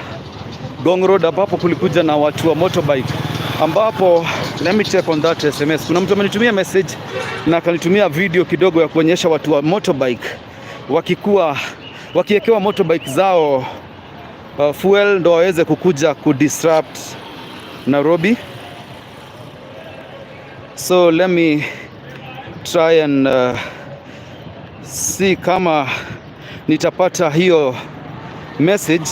Ngong Road ambapo kulikuja na watu wa motorbike, ambapo let me check on that SMS. Kuna mtu amenitumia message na akanitumia video kidogo ya kuonyesha watu wa motorbike wakikuwa wakiekewa motorbike zao fuel ndo waweze kukuja kudisrupt Nairobi. So let me try and see kama nitapata hiyo message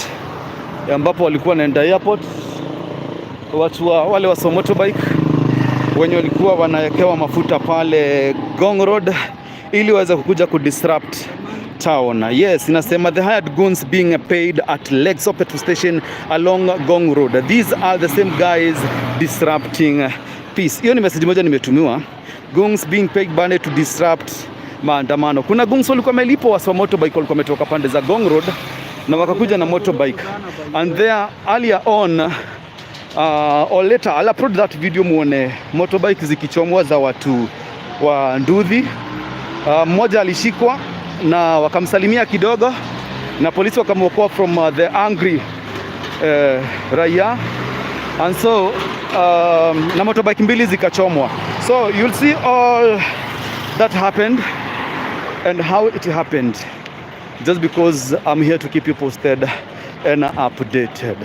ambapo walikuwa wanaenda airport, watu wa wale wa motorbike wenye walikuwa wanawekewa mafuta pale Ngong Road ili waweze kukuja kudisrupt town. Yes, inasema the hired goons being paid at Lexo petrol station along Ngong Road. These are the same guys disrupting peace. Hiyo ni message moja nimetumiwa. Goons being paid bane to disrupt maandamano. Kuna goons walikuwa wamelipwa wa motorbike, walikuwa wametoka pande za Ngong Road na wakakuja na motorbike. And there earlier on or later I'll upload that video muone motorbike zikichomwa za watu wa nduthi. Mmoja alishikwa na wakamsalimia kidogo na polisi wakamwokoa from the angry raia, and so na motorbike mbili zikachomwa. So you'll see all that happened and how it happened, just because I'm here to keep you posted and updated.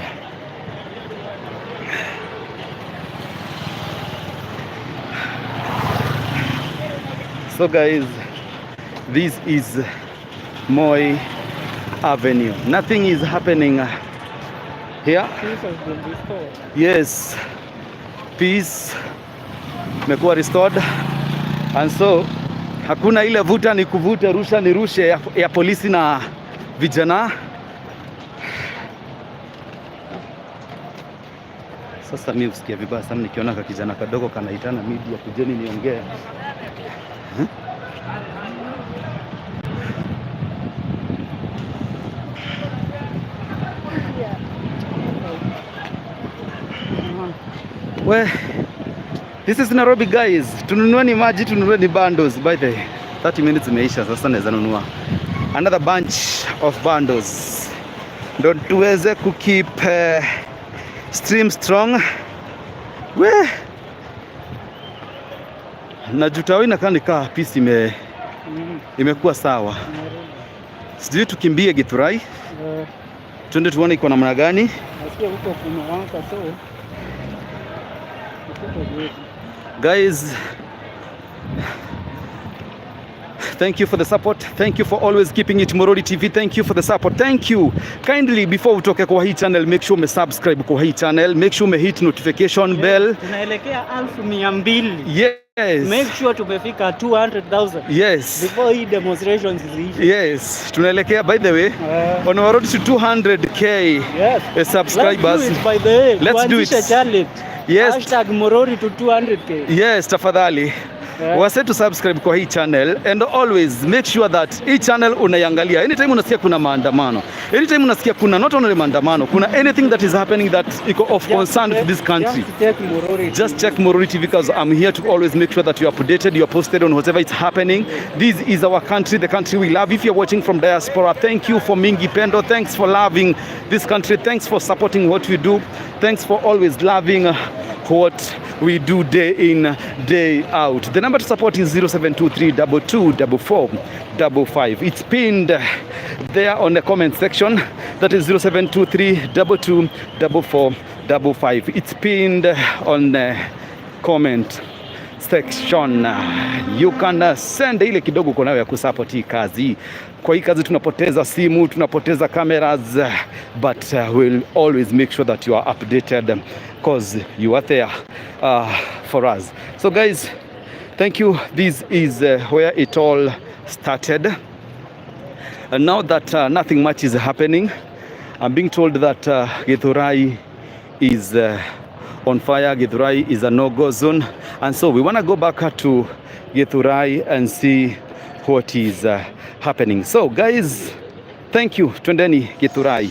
So guys, this is Moi Avenue. Nothing is happening here. Peace has been restored. Yes, peace imekuwa restored. And so hakuna ile vuta ni kuvute, rusha ni rushe ya polisi na vijana. Sasa mi husikia vibaya sana nikiona ka kijana kadogo kanaitana media, kujeni niongee. Huh? We, this is Nairobi, guys. Tununueni maji, tununueni bundles. By the 30 minutes imeisha, sasa naweza nunua another bunch of bundles ndo tuweze kukeep stream strong. We, na Jutawi inakaa nikaa peace imekuwa sawa. Sijui tukimbie Githurai twende tuone iko namna gani. Nasikia huko kumewaka, so huko good. Guys, thank you for the support. Thank you for always keeping it Morori TV. Thank you for the support. Thank you. Kindly, before utoke kwa hii channel, make sure umesubscribe kwa hii channel. Make sure umehit notification bell. Tunaelekea 200,000. Make sure tumefika 200,000 before hii demonstrations ziishe. Yes. Tunaelekea, by the way, on our road to 200K subscribers. Let's do it, by the way. Let's do it. Tuanzishe challenge. Yes. #MororiTo200K. Yes, tafadhali. Wase to subscribe kwa hii channel and always make sure that hii channel unaiangalia. Anytime unasikia kuna maandamano, anytime unasikia kuna not only maandamano, kuna anything that is happening that iko of concern to this country. Just check Morori. Just check Morori TV because I'm here to always make sure that you're updated, you're posted on whatever is happening. This is our country, the country we love. If you're watching from diaspora, thank you for mingi pendo. Thanks for loving this country. Thanks for supporting what we do. Thanks for always loving what we do day in, day out. The number to support is 0723 2244 55. It's pinned there on the comment section. That is 0723 2244 55. It's pinned on the comment section. You can send ile kidogo uko nayo ya kusupport hii kazi. Kwa hii kazi tunapoteza simu, tunapoteza cameras, but we'll always make sure that you are updated because you are there for us. So guys, thank you. This is where it all started. And now that nothing much is happening, I'm being told that Githurai is on fire. Githurai is a no-go zone. And so we want to go back to Githurai and see what is happening. So guys, thank you. Twendeni Githurai.